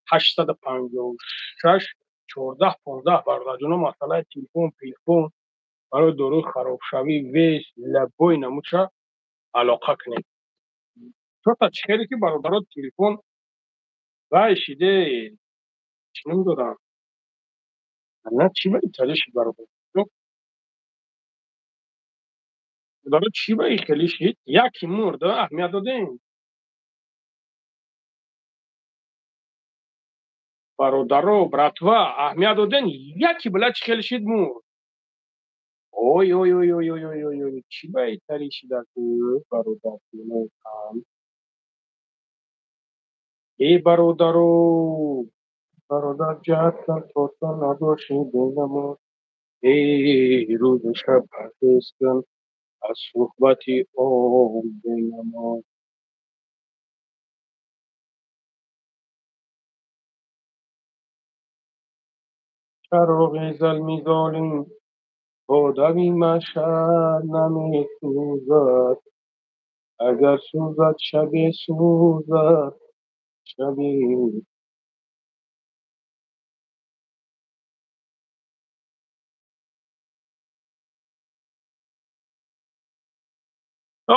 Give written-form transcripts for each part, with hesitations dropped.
856 14 15 бародарҷоно масъалаи телефон пелефон барои доруи харобшавӣ вес лабои намудша алоқа кунед. Чорта чӣ хеле ки бародаро телефон вай шиде чӣ намедонам на чӣ ба италия шид бародар. Бародаро чӣ ба хеле шид? Яки мурд, аҳамият додем. Бародаро, братва, аҳамият додем, яки била чӣ хеле шид мурд. Ой ой ой ой ой ой ой ой чӣ ба италия шида бародар? Эй бародаро, бародар ҷаҳаттан тото набоши бенамо. Эй рӯзу шаб парҳез кун аз суҳбати он бенамо. Чароғи залми золим бо дами машҳад намесӯзад, агар сӯзад шабе сӯзад шаби.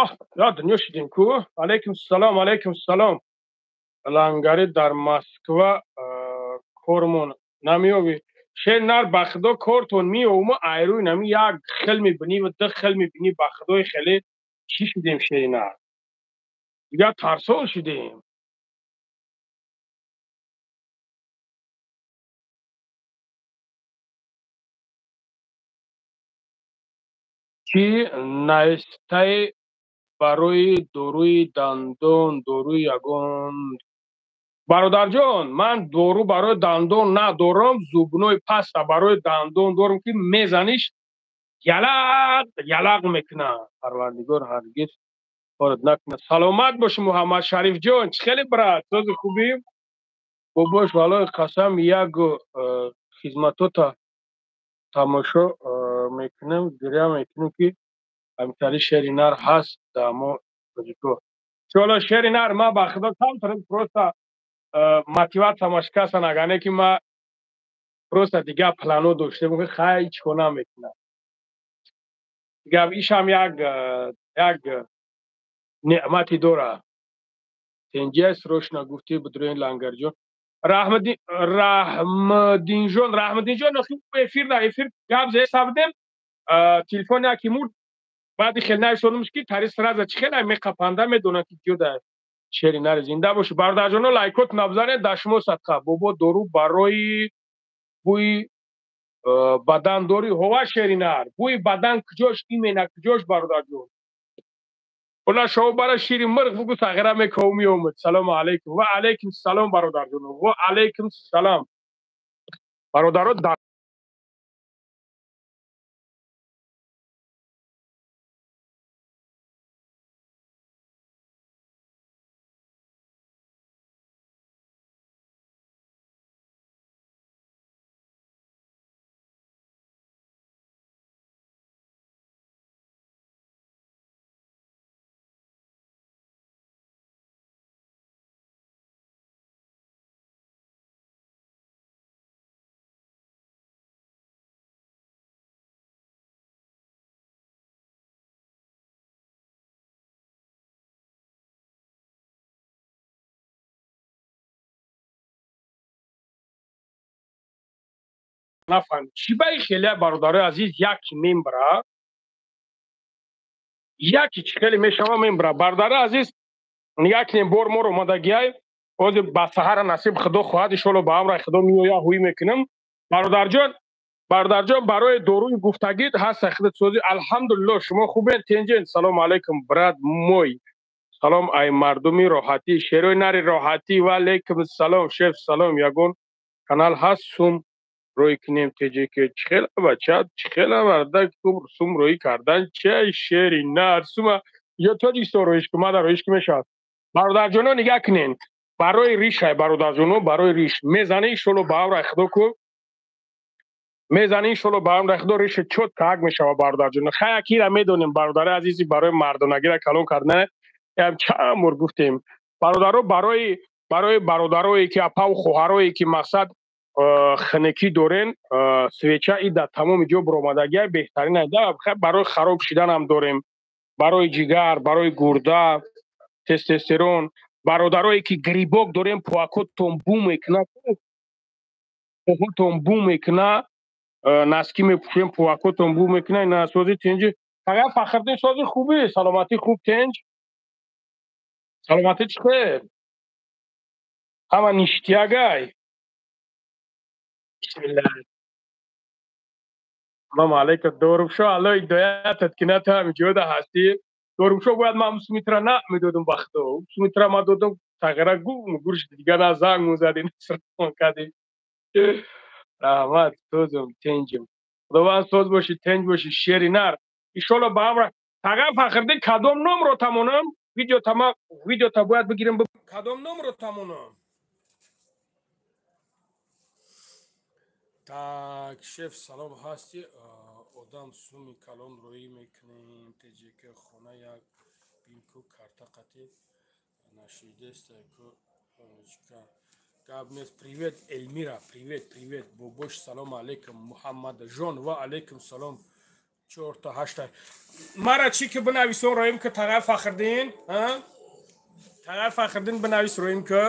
Оҳ, я дунё шидем ку. Алайкум салом, алайкум салом. Лангари дар Москва кормон намеёбӣ. Шер нар ба худо кортон меёвума айрӯи нами як хел мебинӣ ва ду хел мебинӣ ба худои хеле чӣ шудем шери нар. Дигар тарсон шудем. Чӣ наистаи барои доруи дандон, доруи ягон. Бародарҷон, ман дору барои дандон надорам, зубной паста барои дандон дорам ки мезаниш ялақ ялақ мекунад. Парвардигор ҳаргиз корат накунад. Саломат боши Муҳаммад Шарифҷон, чӣ хеле брат, сози хубӣ? Бобош валлоҳи қасам як хизматота тамошо мекунем, гиря мекунем ки ҳамтари шери нар ҳаст дар мо тоҷико. Иншоалло шери нар ман ба худо камтар просто мотиватсия машкасан, агар не ки ман просто дигар плано доштем, хай чӣ кор намекунам. Дигар ишам як неъмате дорад. Тенҷия срочно гуфти бидроин лангарҷон. Раҳмдинҷон, Раҳмдинҷон, охи эфир дар эфир гап зада будем, телефон яки мурд, баъди хел нависонумш ки тари сразу чӣ хел меқапанда медонанд ки ҷо дар шери нари. Зинда бошӣ бародарҷоно, лайкот набзанед, дар шумо садқа. Бобо дору барои бӯи бадан дорӣ? Ҳова шери нар, бӯи бадан куҷош, имена куҷош бародарҷон? Ола шоу бара шири мирғ бугу тағйира меков меомад. Салому алайкум. Ва алайкум салом бародарҷоно. Ва алайкум салом. Бародаро нафаҳмид. Чӣ ба хеле бародарои азиз яки мембра, яки чӣ хеле мешава мембра. Бародарои азиз, нигоҳ кунем, бор моро омадагиай, ҳозир ба саҳара насиб худо хоҳад, иншоалло ба амраи худо меоя, ҳуй мекунам. Бародарҷон, бародарҷон, барои доруи гуфтагид ҳаст худат созӣ. Алҳамдулилло, шумо хубен, тенҷен. Салому алайкум, брат мой. Салом ай мардуми роҳатӣ, шерои нари роҳатӣ. Ва алайкум салом, шеф салом. Ягон канал ҳаст сум рӯй кунем теҷеке? Чӣ хела бача, чӣ хела мардак сум рӯй кардан? Чай шери нар сума ё Тоҷикистон рӯиш ку, мада рӯиш ки мешавад. Бародарҷоно нигоҳ кунен, барои ришай бародарҷоно, барои риш мезанӣ иншоалло ба амраи худо ку мезанӣ иншоалло ба амраи худо риши чот так мешавад бародарҷоно. Хай акира медонем бародари азизи, барои мардонагира калон кардан ям чанд бор гуфтем. Бародаро барои Барои бародарое ки апаву хоҳарое ки мақсад хунукӣ дорен, свеча и дар тамоми ҷо баромадагиай, беҳтарин айда. Барои хароб шиданам дорем, барои ҷигар, барои гурда, тестостерон. Бародарое ки грибок дорем, пӯакотон бу мекуна, пӯҳотон бу мекуна, носки мепӯшем, пӯакотон бу мекуна. Ина сози тинҷи фақат Фахриддин, сози хубӣ, саломатӣ хуб, тинҷ, саломатӣ чӣ хел, ҳама ништиягай. Бисмиллаҳ. Салому алайкум, Дорубшо, Алло ҳидоятат кунад, ту ҳамин ҷода ҳастӣ. Дорубшо, бояд ман сумитра намедодум ба худо, сумитра ман додум, тағйира гум гурш, дигар на занг музадӣ, насрон кардӣ. Раҳмат, созум, тинҷим, худованд соз бошӣ, тинҷ бошӣ, шери нар, иншолло ба ҳамра. Тағай Фахриддин, кадом номро тамонам? Видео тама, видеота бояд бигирем, кадом номро тамонам? Так, шеф, салом, ҳастӣ? Одам суми калон роӣ мекунем, ТҶК хона як бинку карта қатӣ нашидестайку гап нест. Привет, Эльмира, привет, привет, бобош, салом алейкум, Муҳаммадҷон, ва алейкум салом. Чорта ҳашта мара чӣ ки бинависон, роим ки тағай Фахриддин, тағай Фахриддин, бинавис, роим ки.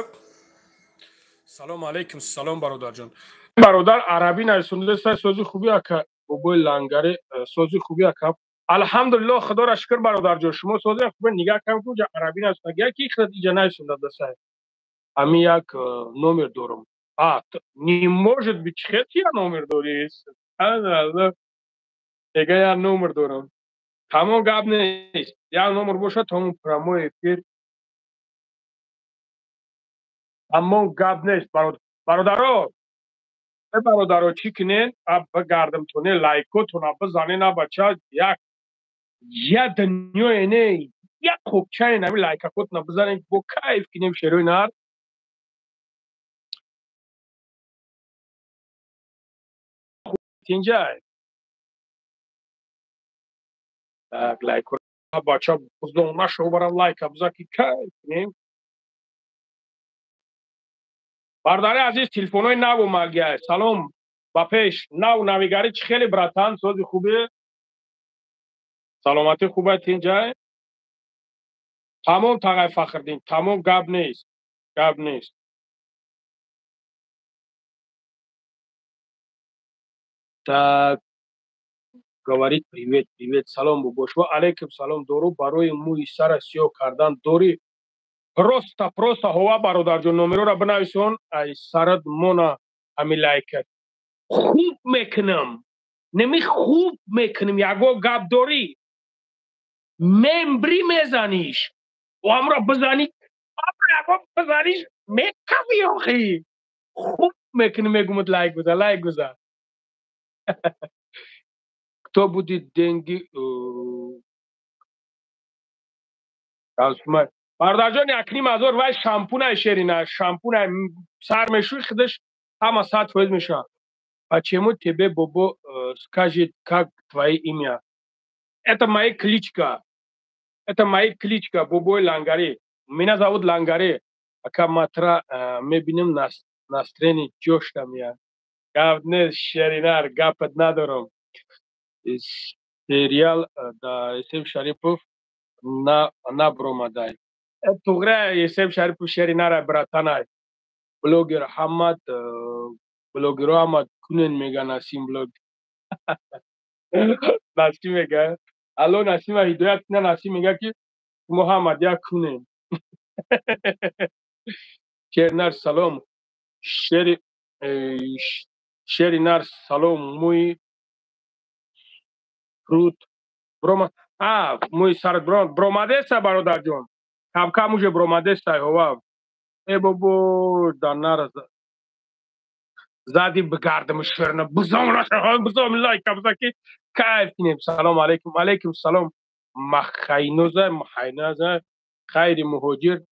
Салом алейкум, салом, бародарҷон. Бародар арабӣ нависонда, сози хуби, ака, бобои лангари, сози хуби, ака, алҳамдулилло, худоро шукр. Бародарҷон, шумо сози хуби? Нигаҳ кам куҷа арабӣ нависонда, яки иҷа нависонда дасай. Ами як номер дорам. А не может быть, чӣ я номер дорӣ? Эга як номер дорам, тамом, гап нест, як номер бошад, тамом, прямой эфир, тамом, гап нест. Бародаро, бародаро, чӣ кунен? Бигардамтоне, лайкотона бизанен, бача, як я дунёе не, як хубчае нами лайкакотона бизанен, бо кайф кинем, шерои нар. Тинҷай, так, лайко, бача, бузон нашо, барам лайка биза ки кайф кинем. Бародари азиз, телефонҳои нав омадгиай. Салом, ба пеш, нав навигарӣ чӣ хеле, братан, сози хубе, саломатӣ хуба, тинҷай, тамом. Тағай Фахриддин, тамом, гап нест, гап нест. Так, говорит, привет, привет, салом, бобош, ва алейкум салом. Дору барои мӯи сара сиёҳ кардан дорӣ? Просто, просто ҳова, бародарҷон, номероро бинависон, ай сарат мона, ами лайкат хуб мекунам, неми хуб мекунем, ягон гап дорӣ? Мембри мезаниш, амро бизанӣ, амро ягон бизаниш, мекафи охи. Хуб мекунем, мегумад, лайк биза, лайк биза. Кто будет деньги? Бародарҷон, якним ҳазор вай шампунай, шерина, шампунай, сар мешӯи, худаш ҳама 100% мешавад. Почему тебе бобо скажет, как твои имя? Это моя кличка, это моя кличка, бобои лангари, меня зовут Лангари. Ака, матра мебинем, настроение ҷошта меяд. Гап нест, шеринар, гапат надорам. Сериал да Есем Шарипов набромадай. Туғра Есем Шарипов шеринара, братанай. Блогер ҳамад, блогеро ҳамад кунен, мега Насим блог. Насим мега, алло, Насима ҳидоят куна. Насим мега ки шумо ҳамад як кунен. Шеринар, салом, шери шеринар, салом, мӯи руд брома, а мӯи сарат бромадеса, бародарҷон, камкам уже бромадеса, ҳова. Э бобо, данара зади, бигардам, шерна бизом, бизом, лайка биза ки кайф кинем. Салом алейкум, алейкум салом, махайноза, махайноза, хайри муҳоҷир,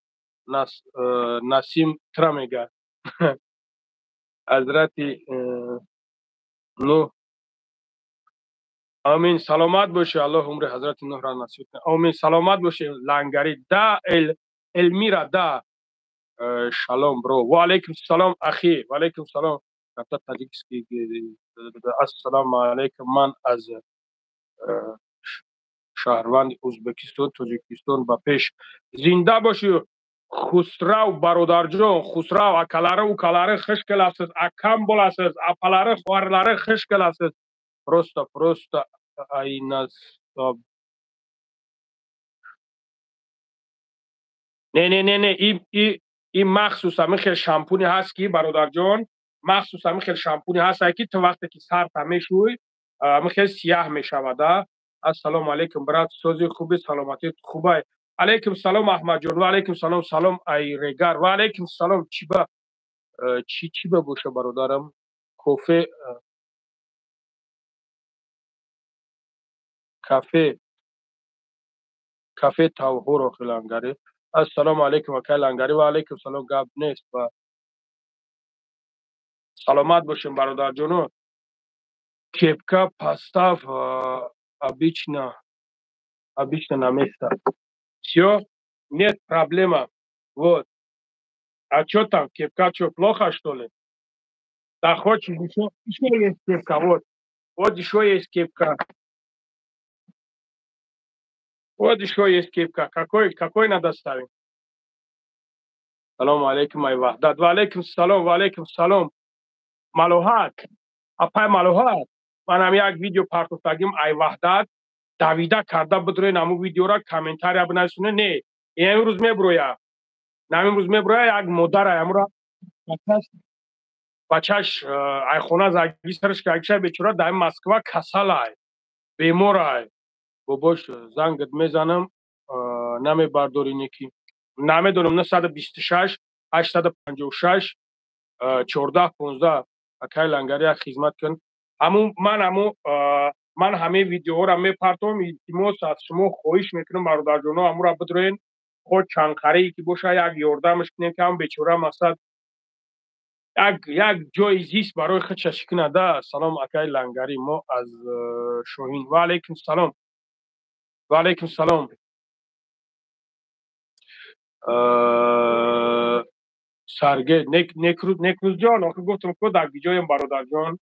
Насим тра мега. Ҳазрати Нуҳ, амин, саломат бошӣ, Аллоҳ умри ҳазрати Нуҳра насиб кунад, омин. Саломат бошӣ, лангари, да, Элмира, да. Шалом, бро. Ва алейкум салом, ахи. Ва алейкум салом. Таджикский. Ассалому алейкум. Ман аз шаҳрванди Ӯзбекистон, Тоҷикистон ба пеш. Зинда бошӣ, Хусрав бародарҷон. Хусрав акалары, укалары, хуш келасиз. Акам боласиз. Апалары, хоҳарлары, хуш келасиз. Просто айназ. Не, не, не, не, и махсус ҳамин хел шампуне ҳаст, ки, бародарҷон, махсус ҳамин хел шампуне ҳаст, ки ту вақте ки сарта мешӯй, ҳамин хел сияҳ мешавада. Ассалому алайкум, брат, сози хуби, саломатӣ хубай? Алайкум салом, Аҳмадҷон. Ва алайкум салом. Салом, ай Регар. Ва алайкум салом. Чиба, чи чиба боша, бародарам? Кофе, кафе, кафе тавҳуро хилангари. Ассалому алайкум, акай Лангари. Ва алайкум салом. Гап нест ва саломат бошем, бародарҷоно. Кепка поставь обычно на место. Все, нет проблема. Вот. А что там, кепка что, плохо, что ли? Да хочешь, еще есть кепка, вот. Вот еще есть кепка. Вот еще есть кепка. Какой надо ставить? Салом алейкум, ай Вахдат. Ва алейкум салом, ва алейкум салом. Малоҳат. Апай Малоҳат. Манам як видео партофтагим, ай Вахдат. Давида карда бидроен ҳамун видеора, комментария бинависоне. Не, имрӯз меброя. На, имрӯз меброя, як модарай ҳамура бачаш ай хона заги сараш кагиша, бечора дар Москва касалай, беморай. Бобош, зангат мезанам, намебардори неки. Намедонам, 926 856 14 15. Акай Лангари, як хизмат кун. Ҳамун ман ҳамун ман ҳамаи видеоҳоро мепартом. Илтимос, аз шумо хоҳиш мекунам, бародарҷоно, ҳамура бидроен, хо чанқарие ки боша, як ёрдамаш кунем, ки ҳам бечора мақсад як ҷои зист барои худша шикунада. Салом, акай Лангари, мо аз Шоҳин. Ва алайкум салом, ва алайкум салом. Саргей Некрӯзҷон, охир гуфтам ку, дар гиҷоем, бародарҷон,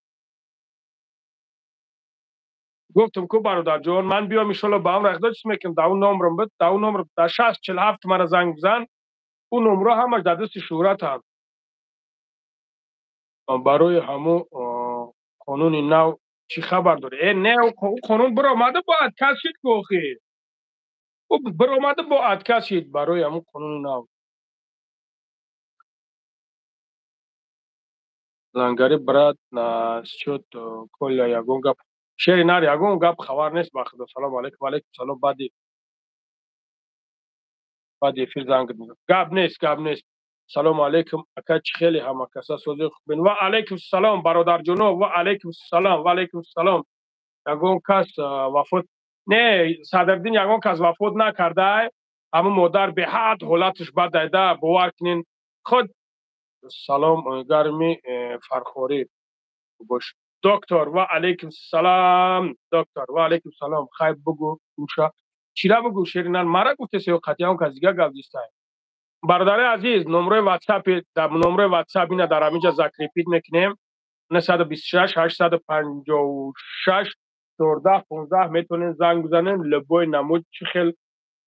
гуфтам ку, бародарҷон, ман биём, иншолло, ба он рақда чиз мекунам. Дар он номрам буд, дар он номр дар 6047 мара занг бизан. Ӯ номро ҳамаш дар дасти шӯҳратанд. Барои ҳамун қонуни нав чӣ хабар дорӣ? Э, не, ӯ қонун биромада, бо отказ шид ку, охир ӯ биромада, бо отказ шид барои ҳамун қонуни нав. Лангари, брат, насчет Коля ягон гап? Шери нар, ягон гап хабар нест, ба худо. Салому алейкум. Алейкум салом. Баъди эфир занг. Гап нест, гап нест. Салому алейкум, ака, чӣ хеле, ҳама каса сози хубен? Ва алейкум салом, бародарҷоно. Ва алейкум салом, ва алейкум салом. Ягон кас вафот? Не, Садриддин, ягон кас вафот накардай. Ҳамун модар беҳад ҳолаташ бад айда, бовар кунен худ. Салом, гарми Фархорӣ бош, доктор. Ва алейкум салом, доктор. Ва алейкум салом. Хайр, бугу, уша чира бугу, шеринан, мара гуфтеси ё қатъиян кас дига гап дистай? Бародари азиз, номрои ватсап, номрои ватсап ина дар ҳаминҷа закрепить мекунем: 926 856 14 15. Метавонем занг бизанем, любой намуд, чӣ хел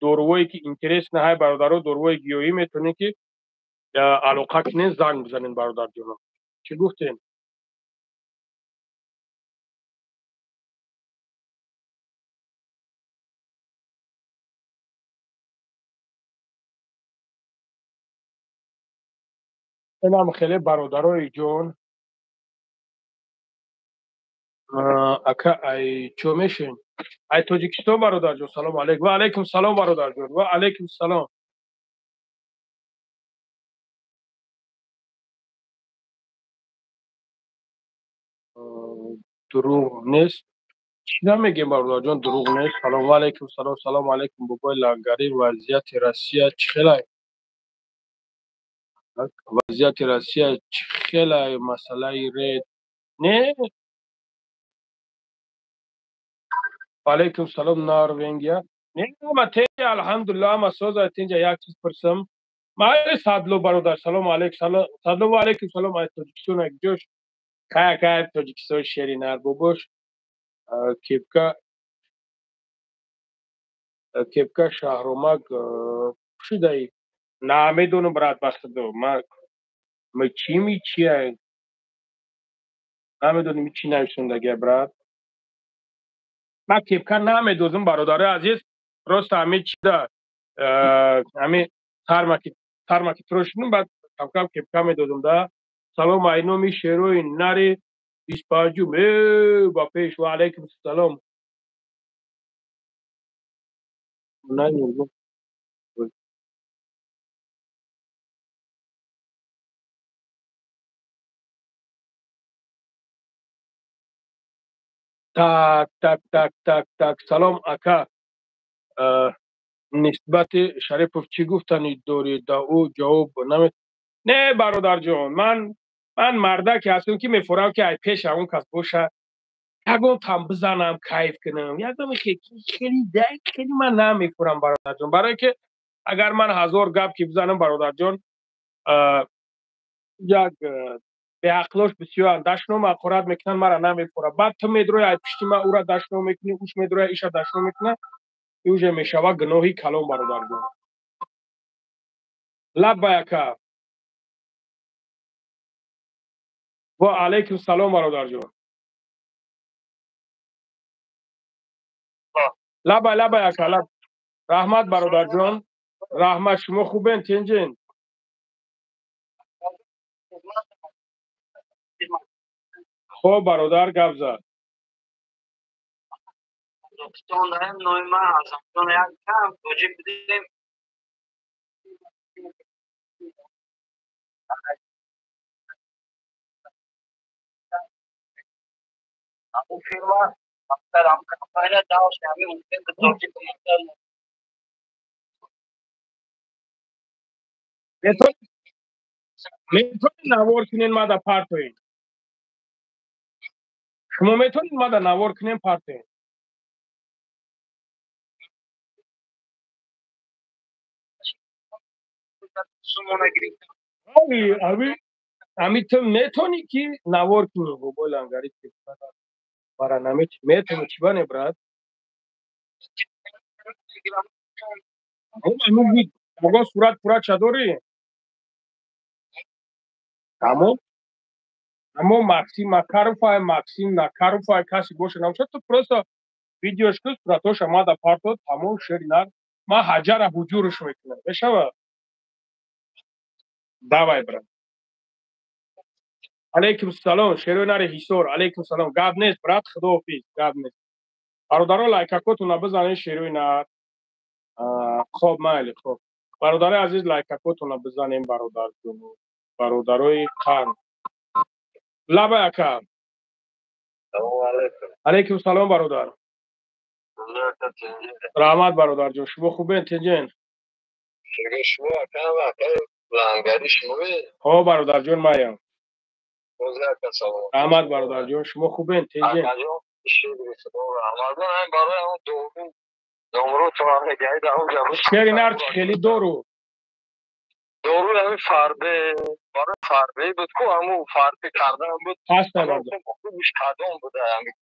дорувое ки интерес наҳай, бародаро, дорувои гиёҳӣ, метавонем ки алоқа кунем, занг бизанем, бародарҷоно. Чӣ гуфтем? Инам хеле, бародарои ҷон. Ака, ай чо мешем? Ай Тоҷикистон, бародарҷон. Салому алейкум. Ва алейкум салом, бародарҷон. Ва алейкум салом. Дурӯғ нест? Чӣ намегем, бародарҷон, дурӯғ нест. Салому алейкум. Салом. Салому алейкум, бобои Лангарӣ. Вазъияти Россия чӣ хелай? Вазъияти Россия чӣ хелай? Масъалаи ред не. Алейкум салом, Норвегия. Не, ама тенҷа, алҳамдулилла, ама соза, тенҷа. Як чиз пурсам. Майли, Садло бародар, салому алейкум, Садло, ва алейкум салом. Ай Тоҷикистон ҷош кая кая Тоҷикистон, шери нар бобош. Кепка, кепка шаҳромак пӯшидаи, намедонам, брат, ба худо, ма чими чия намедонам, чӣ нависондагия, брат. Ман кепка намедозам, бародарои азиз, просто ҳами чида, ҳами тармаки трошидум, баъд камкам кепка медодам да. Салом ай номи шерои нари 25-ум э ба пеш. Ва алайкум салом. Так, так, так, так, так. Салом, ака, нисбати Шарипов чӣ гуфтанӣ дорӣ? Да ӯ ҷавоб наме. Не, бародарҷон, ман мардаке ҳастам, ки мефорам, ки ай пеша он кас боша, ягон там бизанам, кайф кунам, ягон хеле хеле ман намефурам, бародарҷон, барое ки агар ман ҳазор гап ки бизанам, бародарҷон, як беақлош бисёранд, дашном ҳақорат мекунанд, мара намефура. Баъд ту медрои ай пишти ма ура дашном мекунӣ, уш медроя иша дашном мекунад, уже мешава гуноҳи калон, бародарҷон. Лаббай, ака. Ва алайкум салом, бародарҷон. Лабай, лабай, ака, лаб. Раҳмат, бародарҷон, раҳмат. Шумо хубен, тинҷин? Хоб, бародар, гап зад. Қазоқистон даем, номи ман Азамҷон, як кам тоҷик будем. Ҳамун фирма, мақсад, ҳамун компания давш ҳамин мумкин ки тоҷик. Метавонед навор кунен, мада партоен? Шумо метавонед мада навор кунен, партоен? Ами ту метавонӣ ки навор кунӣ, бобои лангари, мара метавонӣ, чӣ бане, брат? Ягон сурат пура ча дорӣ? Тамом, аммо Максим Макаровай, Максим Накаровай, касе боша, набошад, ту просто видеош кун, суратоша мада парто, тамом, шери нар, ман ҳаҷара ҳуҷурш мекунам, мешава? Давай, брат. Алейкум салом, шерои нари Ҳисор. Алейкум салом. Гап нест, брат, худоҳофиз, гап нест. Бародаро, лайкакотона бизанед, шерои нар. Хоб, майли, хоб, бародарои азиз, лайкакотона бизанем, бародарҷон, бародарои қанд. Лабай, ака. Алейкум салом, бародар. Раҳмат, бародарҷон, шумо хубен, тинҷен? Ҳо, бародарҷон, маям. Раҳмат, бародарҷон, шумо хубен, тинҷен? Шери нар, хеле дору? Дору ҳамин фарбе, барои фарбе буд ку, ҳамун фарбе кардан буд. Ҳаста, бародар. Хубиш кадом буда ҳамин?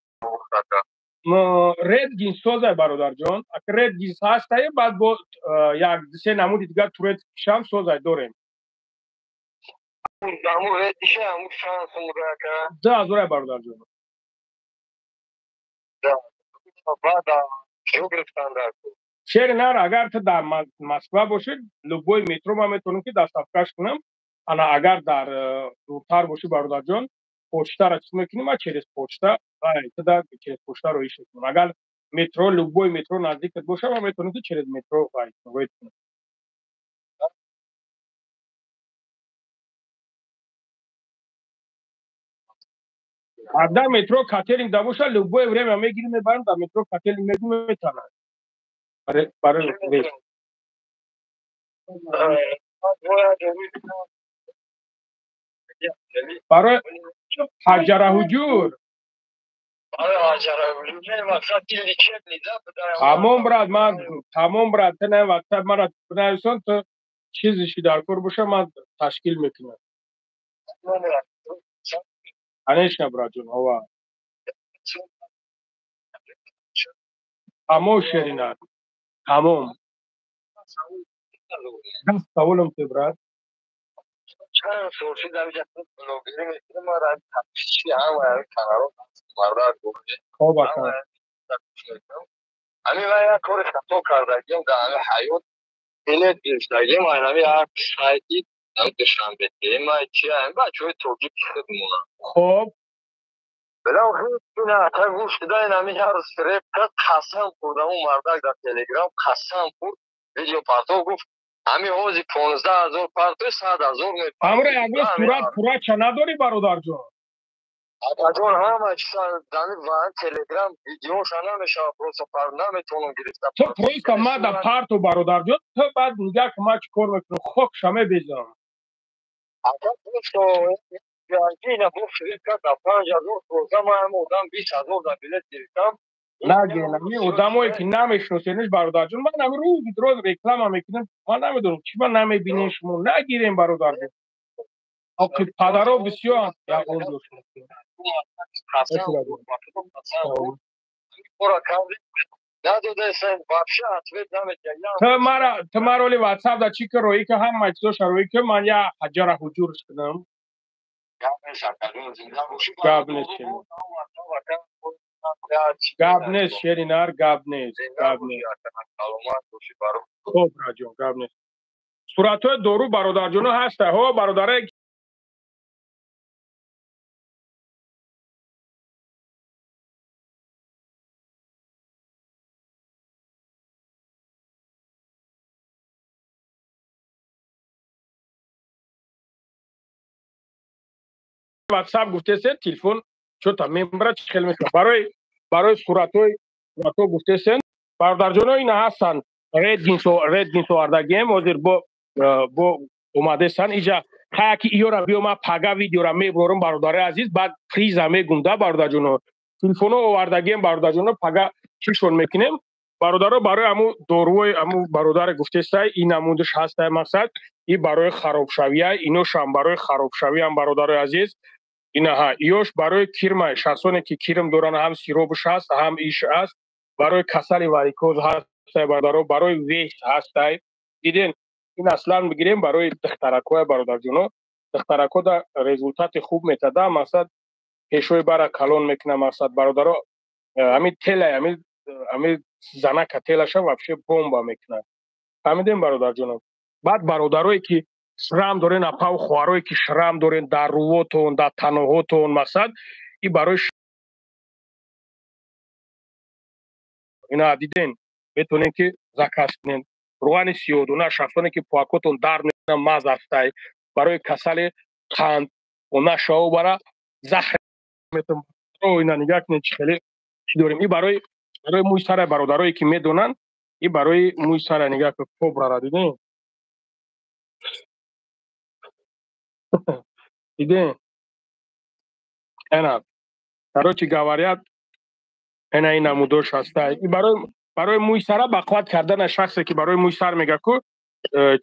Редгин созай, бародарҷон. Редгин ҳастае, баъд бо як се намуди дигар турецкишам созай дорем. Ҳамун редиша ҳамун чанд сум буда, ака? 2000, бародарҷон. Баъд ҷо гирифтан дар Шери нар, агар ту дар Москва бошӣ, любой метро ман метавонам ки доставкаш кунам. Ана агар дар дуртар бошӣ, бародарҷон, почтара чиз мекунӣ, ман через почта туда через почта роиш мекунам. Агар метро, любой метро наздикат боша, ман метавонам ки через метро роит кунам. Дар метро Котельник да боша, любое время мегирим, мебарам, дар метро Котельник мегӯм, метавонад барои рейс. Барои ҳаҷараҳуҷур. Тамом, брат, ман тамом, брат, ту на ватсап мара бинависон, ту Чизе чи дар кор боша, ман ташкил мекунам. Конечно, братҷон, ова. Тамом, шеринар, тамом. Саволам те, брат. Чанд сол шуд, ҳамиҷа блогерӣ мекунам, ман подписчи ҳама ҳамин каналҳо, бародар. Хоб, ака. Ҳамин ман як кори хато кардагиам дар ҳамин ҳаёт, билет гирифтагиам ҳамин як сайти Душанбе, ма чи бачаҳои тоҷики худмона. Хоб. Ата гӯш кида, ин ҳамин ҳар рӯз фиреб кард, қасам хӯрд. Ҳамун мардак дар Телеграм қасам хӯрд, видео партов, гуфт: ҳамин ҳози 15 000 партои, 100 000. Ҳамра ягон сурат пурача надорӣ, бародарҷон? Акаҷон, ҳама чиза дами ва Телеграм видеоша намешава, просто пар наметавонам гирифта. Ту просто ма да парту, бародарҷон, ту баъд нигаҳ ки ман чӣ кор мекунам, хокша мебезам. Ака, просто ина бо фиреб кард, да 5000 роза ман ҳама одам 20 000 да билет гирифтам. Нагин, ами одамое ки намешиносениш, бародарҷон, ман ами рӯзи рӯз реклама мекунам, ман намедонам чӣ ба намебинем шумо, нагирем, бародарҷон. Оқи, падаро бисёр ягон ҷо. Қасам кора кардем, надодаесен, вообще ответ наметиҳад. Ту мара оли Ватсап да чӣ ки роӣ ки, ҳама чизоша роӣ ки, ман я ҳаҷара ҳуҷурш кунам. Гап нест, гап нест, шеринар, гап нест, гап нест. Хоб, раҷон, гап нест. Суратҳои дору, бародарҷоно, ҳаста, ҳо, бародаре. Ватсап гуфтесен, телефон чота мембра, чӣ хел мешавад? Барои суратҳо гуфтесен, бародарҷоно, ина ҳастанд. Редгинс овардагием, ҳозир бо омадесан иҷа. Хаяки иёра биё, ман пага видеора мебурорам, бародари азиз, баъд приза мегум да, бародарҷоно. Телефоно овардагием, бародарҷоно, пага чишон мекунем, бародаро. Барои ҳаму доруои ҳаму бародаре гуфтестай, ин намудаш ҳастай, мақсад и барои харобшавия, иношам барои харобшавиам, бародарои азиз. Инаҳа, иёш барои кирма, шахсоне ки кирм доранд, ҳам сиробш ҳаст, ҳам иш ҳаст. Барои касали варикоз ҳастай, бародаро, барои вес ҳастай, диден. Ин аслан бигирем, барои духтаракҳоя, бародарҷоно, духтаракҳо да результати хуб метада, мақсад пешои бара калон мекуна, мақсад, бародаро, ҳамин телай ҳамин занака телаша вообще бомба мекунад, фаҳмидем, бародарҷоно? Баъд бародарое ки шрам дорен, апаву хоҳарое ки шрам дорен дар рувотон, дар таноҳотон, мақсад и барои ина, диден, метавонем ки заказ кунем. Руғани сиёдона, шахсоне ки пӯакотон дард мекунад, маз астай. Барои касали қанд нашаву бара заҳр ина, нигаҳ кунед, чӣ хеле чӣ дорем. И барои мӯи сара, бародарое ки медонанд, и барои мӯи сара, нигаҳ кун, кобрара дидем, дидем. Ана, короче говоря, ана ин намудош ҳастай. И барои мӯи сара бақувват кардана, шахсе ки барои мӯи сар мега ку,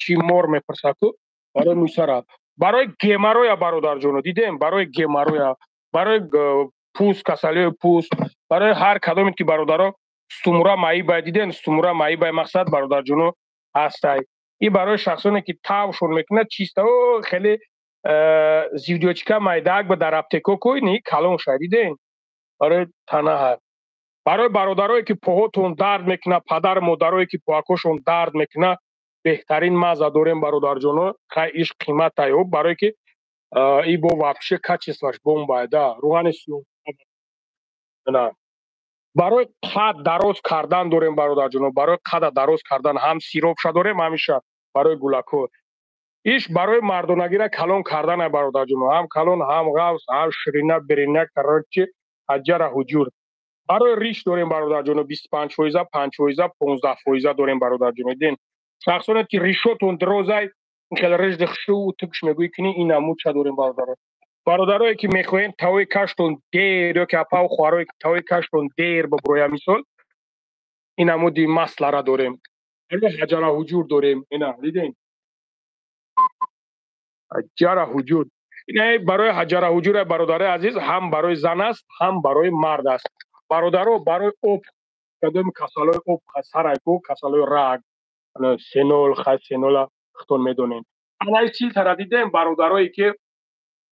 чӣ мор мепурса ку, барои мӯи сара, барои геморроя, бародарҷоно, дидем, барои геморроя, барои пӯст, касалиҳои пӯст, барои ҳар кадоме ки, бародаро, сумура маибай, диден, сумура маибай, мақсад, бародарҷоно, ҳастай. И барои шахсоне ки тавшон мекунад, чиста о хеле звёздочка майдаак ба дар аптеко кӯни калон шай, диден, барои танаҳа. Барои бародарое ки поҳотон дард мекунад, падару модарое ки поакошон дард мекунад, беҳтарин маза дорем, бародарҷоно. Хай, иш қиматай, об, барое ки и бо вообще качестваш бомбай да. Руғани сиёҳ барои қад дароз кардан дорем, бародарҷоно, барои қада дароз кардан ҳам сиробша дорем, ҳамиша барои гулакҳо. Иш барои мардонагира калон кардана, бародарҷоно, ҳам калон, ҳам ғавс, ҳам ширина бирина, короче, ҳаҷара ҳуҷур. Барои риш дорем, бародарҷоно, 25%, 5%, 15% дорем, бародарҷоно. Диден, шахсоне ки ришотон дирозай, хеле рижди хшу тукш мегӯӣ кини, ин намудча дорем, бародаро. Бародарое ки мехоҳем тавои каштон дер, ё ки апаву хоҳарое ки тавои каштон дер бибуроя, мисол, ин намуди маслара дорем. Ҳаҷара ҳуҷур дорем, ина, диден. Ҳаҷара ҳуҷур. Ин барои ҳаҷара ҳуҷур, бародари азиз, ҳам барои зан аст, ҳам барои мард аст. Бародаро, барои об, кадоми касалои об сарайку, касалои раг, сенол, хай сенола худтон медонед. Анаи силтара дидем, бародарое ки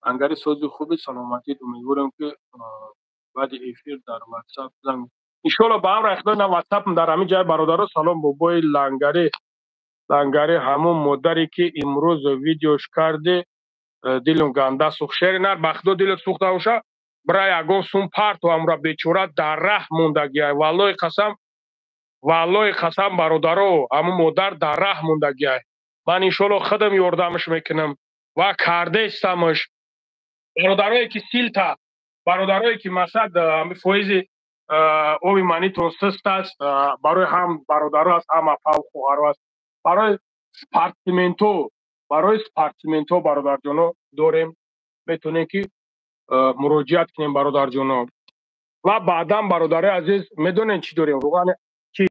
ангари сози хуби саломатӣ, умедворам ки баъди эфир дар WhatsApp занг. Иншоалло ба амри Худо на WhatsApp дар ҳамин ҷай бародаро. Салом бобои Лангари, Лангари ҳамон модаре ки имрӯз видеош карди, дилум ганда сӯхт. Шери нар, ба Худо дилат сӯхта боша, бира ягон сум парту амра, бечора дар раҳ мондагиай. Валлоҳи қасам, валлоҳи қасам, бародаро, ҳамон модар дар раҳ мондагиай. Ман иншоалло худам ёрдамаш мекунам ва кардаистамаш. Бародарое ки силта, бародарое ки масад фоизи оби манитон сист аст, барои ҳам бародаро аст, ҳам апаву хоҳаро аст, барои спортсменто, барои спортсменто бародарҷоно дорем, метавонем ки муроҷиат кунем, бародарҷоно. Ва баъдан, бародарои азиз, медонем чӣ дорем? Руғани чи,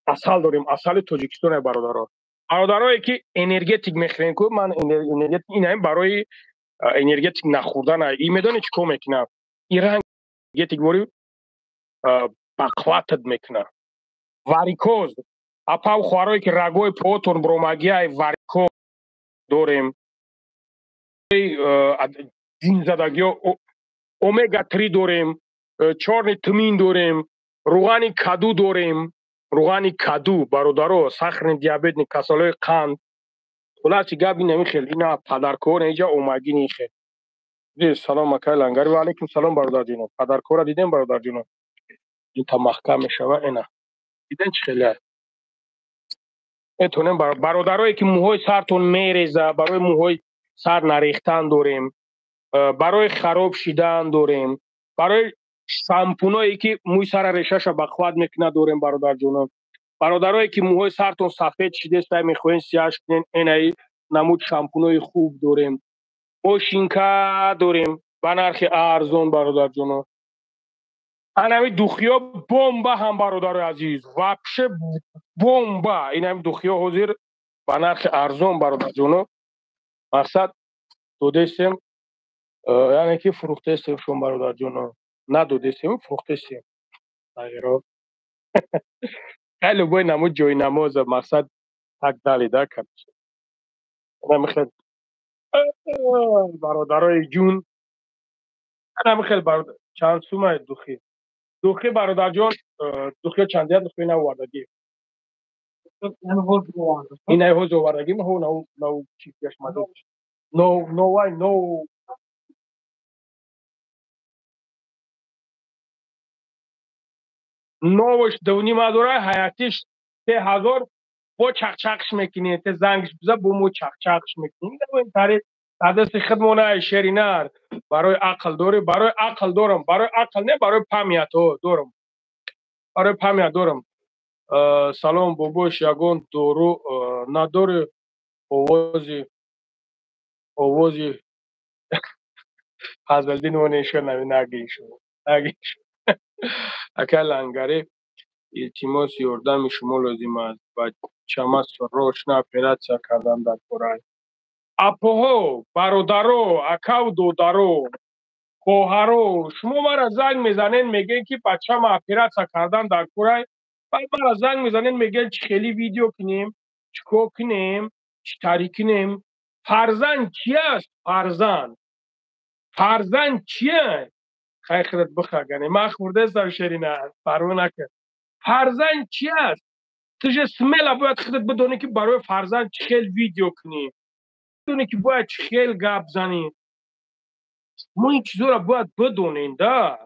асал дорем, асали Тоҷикистон, бародаро. Бародарое ки энергетик мехӯрем ку, ман энергетик инаем барои энергетик нахӯрдан. И медонед чӣ кор мекунад? И ранг энергетик вори бақватат мекунад. Варикоз, апаву хоҳарое ки рагои поотон буромагиай, варикоз дорем. Ҷинзадагиҳо омега 3 дорем, чёрный тмин дорем, руғани каду дорем, руғани каду, бародаро, сахарный диабетни, касалои қанд. Хулоси гап ин хел, ина падаркор инҷа омагини хел. Салом, акай Лангари. Ва алайкум салом, бародарҷоно. Падаркора дидем, бародарҷоно? Инта маҳкам мешава, ина дидем чӣ хеле метавонем. Бародарое ки мӯҳои сартон мереза, барои мӯҳои сар нарехтан дорем, барои хароб шидан дорем, барои шампуное ки мӯи сара решаша бақувват мекунад дорем, бародарҷоно. Бародарое ки мӯҳои сартон сафед шидеста, мехоҳем сияш кунен, энаи намуд шампунои хуб дорем. Бошинка дорем ба нархи арзон, бародарҷоно. Анами духиё бомба ҳам, бародарои азиз, вообще бомба. Инами духиё ҳозир ба нархи арзон, бародарҷоно, мақсад додестем, яъне ки фурӯхтестем шумо, бародарҷоно. Надодестем, фурӯхтестем. Тағйиро хеле бой намуд ҷои намоза мақсад так дали да короче. Хел бародарои ҷун, хел чанд сумай духи? Духи, бародарҷон, духи чандия? Духи навовардагӣ, инай ҳоз овардагӣ, нав нав чиаш нов новай нов новш дувнима дора, ҳаятиш 3000. Бо чақчақш мекунӣ, те зангш биза, бо мо чақчақш мекунӣ. Тари дар дасти худмона, шеринар. Барои ақл дорӣ? Барои ақл дорам, барои ақл не, барои память дорам, барои память дорам. Салом бобош, ягон дору надорӣ? Овози Фазлиддин вонешо нави нагишу нагишу. Ака Лангари, илтимос, ёрдами шумо лозим аст. Бачама срочно оператсия кардан дар кора. Апоҳо, бародаро, акаву додаро, хоҳаро, шумо мара занг мезанен, мегӯен ки бачама оператсия кардан дар кора. Баъд мара занг мезанен, мегӯен чӣ хели видео кунем, чӣ кор кунем, чӣ тари кунем. Фарзанд чи аст? Фарзанд, фарзанд чия? Хай худат бихагане, ман хӯрдаистам, шерина, парво накун. Фарзанд чи аст? Ту же смело бояд худат бидонӣ ки барои фарзанд чӣ хел видео кунӣ, бидонӣ ки бояд чӣ хел гап занӣ. Мо ин чизоро бояд бидонем да.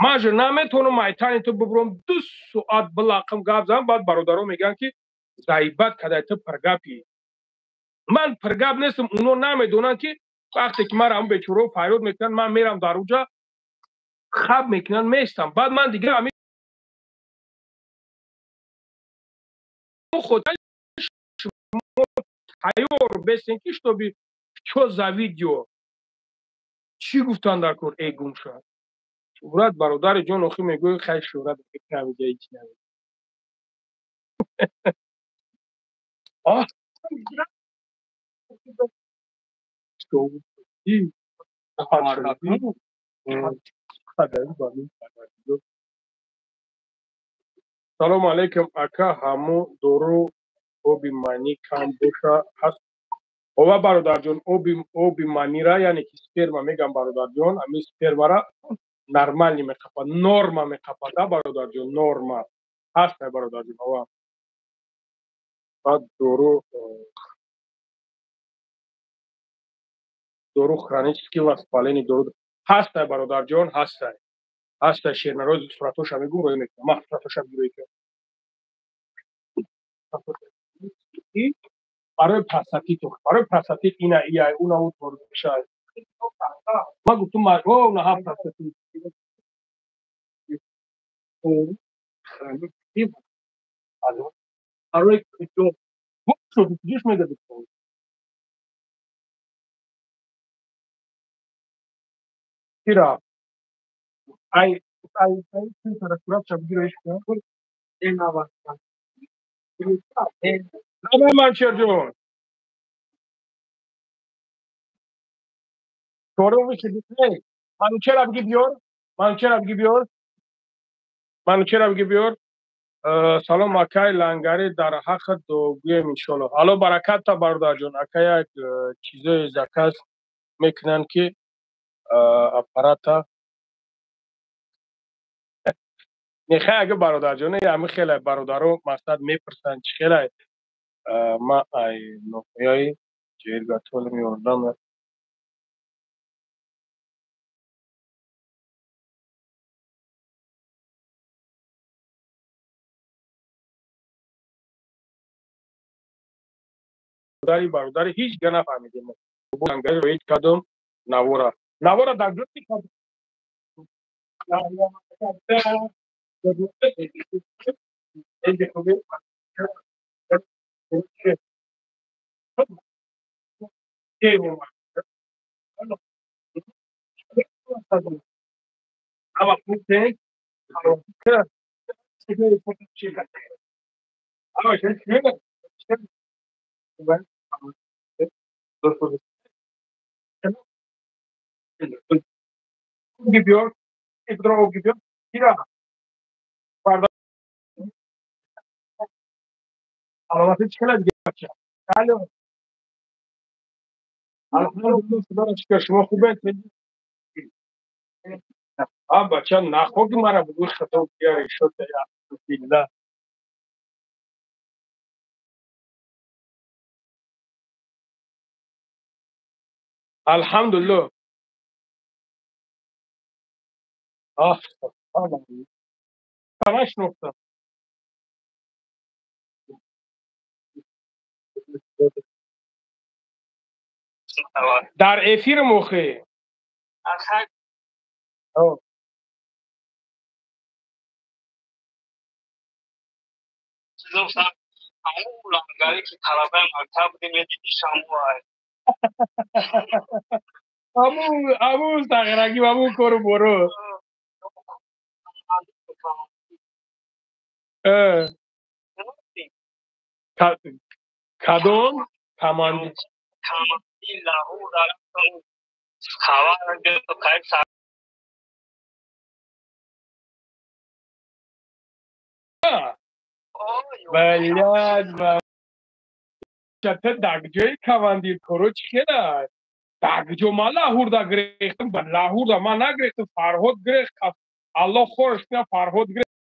Ман же наметавонам айтани ту бибурам, 2 соат билақим, гап занам, баъд бародаро мегӯянд ки заибат кадай, ту пиргапӣ. Ман пиргап нестам. Уно намедонанд ки вақте ки мара ҳамн бечорао фарёд мекунанд, ман мерам дар уҷа хаб мекунанд, местам. Баъд ман дигар ҳамин шумо тайёр бестен ки чтобы чо за видео чӣ гуфтан дар кор. Э, гум шуд шӯҳрат, бародари ҷон. Охи мегӯи, хай, шӯҳрат ҳеҷ нави. Салом алейкум, ака, ҳаму дору оби манӣ кам боша ҳаст? Ова бародарҷон, оби манира, яъне ки сперма мегам бародарҷон, ами спермара нормални меқапа, норма меқапада бародарҷон, норма ҳаст бародарҷон. Ова баъд дору хронический воспаление дору ҳаст бародарҷон, ҳаст. Ҳаста шернароз суратоша мегум рӯй мекунам. Ман суратоша рӯй мекунам. Барои простатит, барои простатит ина ия уна у торша. Ман гуфтум о на ҳа простатит. Барои куҷо? Шуд, куҷош медади? Кира ай ай ай манчерҷон манучера биги биёр, манучера биги биёр, манучера биги биёр. Салом акай лангари, дар ҳаққат гӯем иншоалло. Алло баракатта бародарҷон, ака як чизои заказ мекунанд ки аппарата нехай. Ага бародарҷоне, ами хеле бародаро мақсад мепурсанд чӣ хеле ма ай ноҳияи ҷергатолим ёрдам. Бародари ҳеҷ га нафаҳмидем. Ҳеҷ кадом навора дар gidiyor, gidiyor, gidiyor. Шумо хубед? Бача, нахоги мара бугӯи хато решота. Алҳамдулилло. Нашинохтам. Дар эфир мохе. Аму сағираги аму кору боро. Кадом команди? Блядь, дагҷои командир коро чӣ хела? Дагҷо ман лаҳурда гирехтам, лаҳурда ман нагирехтам, Фарҳод гирехт. Аллоҳ хорш кунад, Фарҳод гирехт.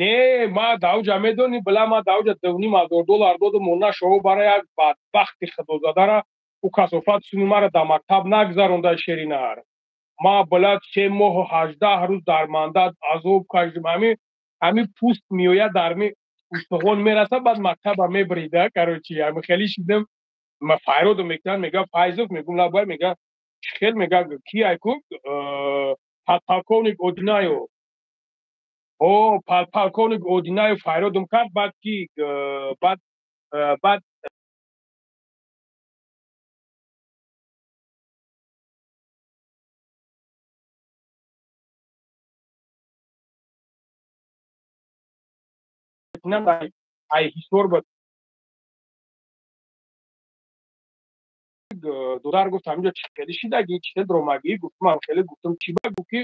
Не, ма давҷа медонӣ, била ма давҷа 2,5 ҳазор доллар додум, она шоу барои як бадбахти худозадара, ӯ касофат суни мара дар мактаб нагзаронда шеринар. Ма била 3 моҳу 18 рӯз дар мандат азоб кашидим. Ҳами пӯст меояд, дар ми устухон мераса, баъд мактаба мебрида. Короче, ҳами хеле шидам, ма файродо мекунанд, мега Файзов, мегум лабай, мега чӣ хел, мега ки айку подполковник Одинаев. О, полковник Одинаев файродум кард, баъд ки баъд баъд мекунанд, ай ҳисор ба додар гуфт, ҳаминҷо чӣ хеле шидаги, чӣ хеле дромагӣ, гуфтам ам хеле, гуфтам чӣ ба, гуфт ки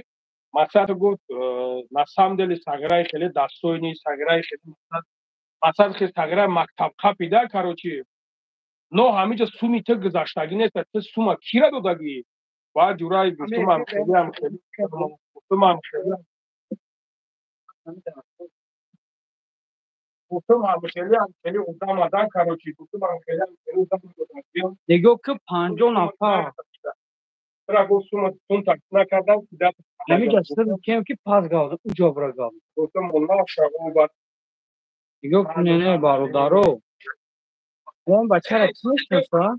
мақсад гуфт на самом деле сағираи хеле дастойни, сағираи хеле мақсад хеле сағираи мактаб қапида, короче, но ҳаминҷо суми ту гузаштагӣ нест, ту сума кира додагӣ? Баъд ҷурай гуфтам ам хеле, ам хеле, гуфтам ам хеле, гуфтам ам хеле, ам хеле одам адан, короче, гуфтам ам хеле, ам хеле одам додагӣ. Нигоҳ ки 50 нафар. Тра гуфт сума тун так накардам, ки дат. Ҳаминҷа сир кем ки пас гавд, уҷо бира гавд. Гуфтам оллоҳ шаво бад. Нигоҳ кунед, не, бародаро. Он бачаро кӣ мешиносад?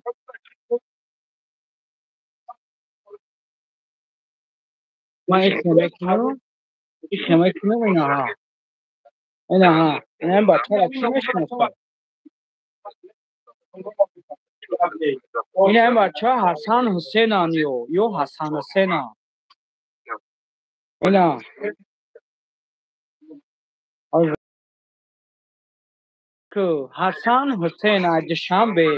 Ман ин хема кунам, инаҳа. Инаҳа, ин бачаро кӣ мешиносад? Ин бача Ҳасан Ҳусейнан ё Ҳасан Ҳусейнан. Ина. Ҳасан Ҳусейн аз Душанбе.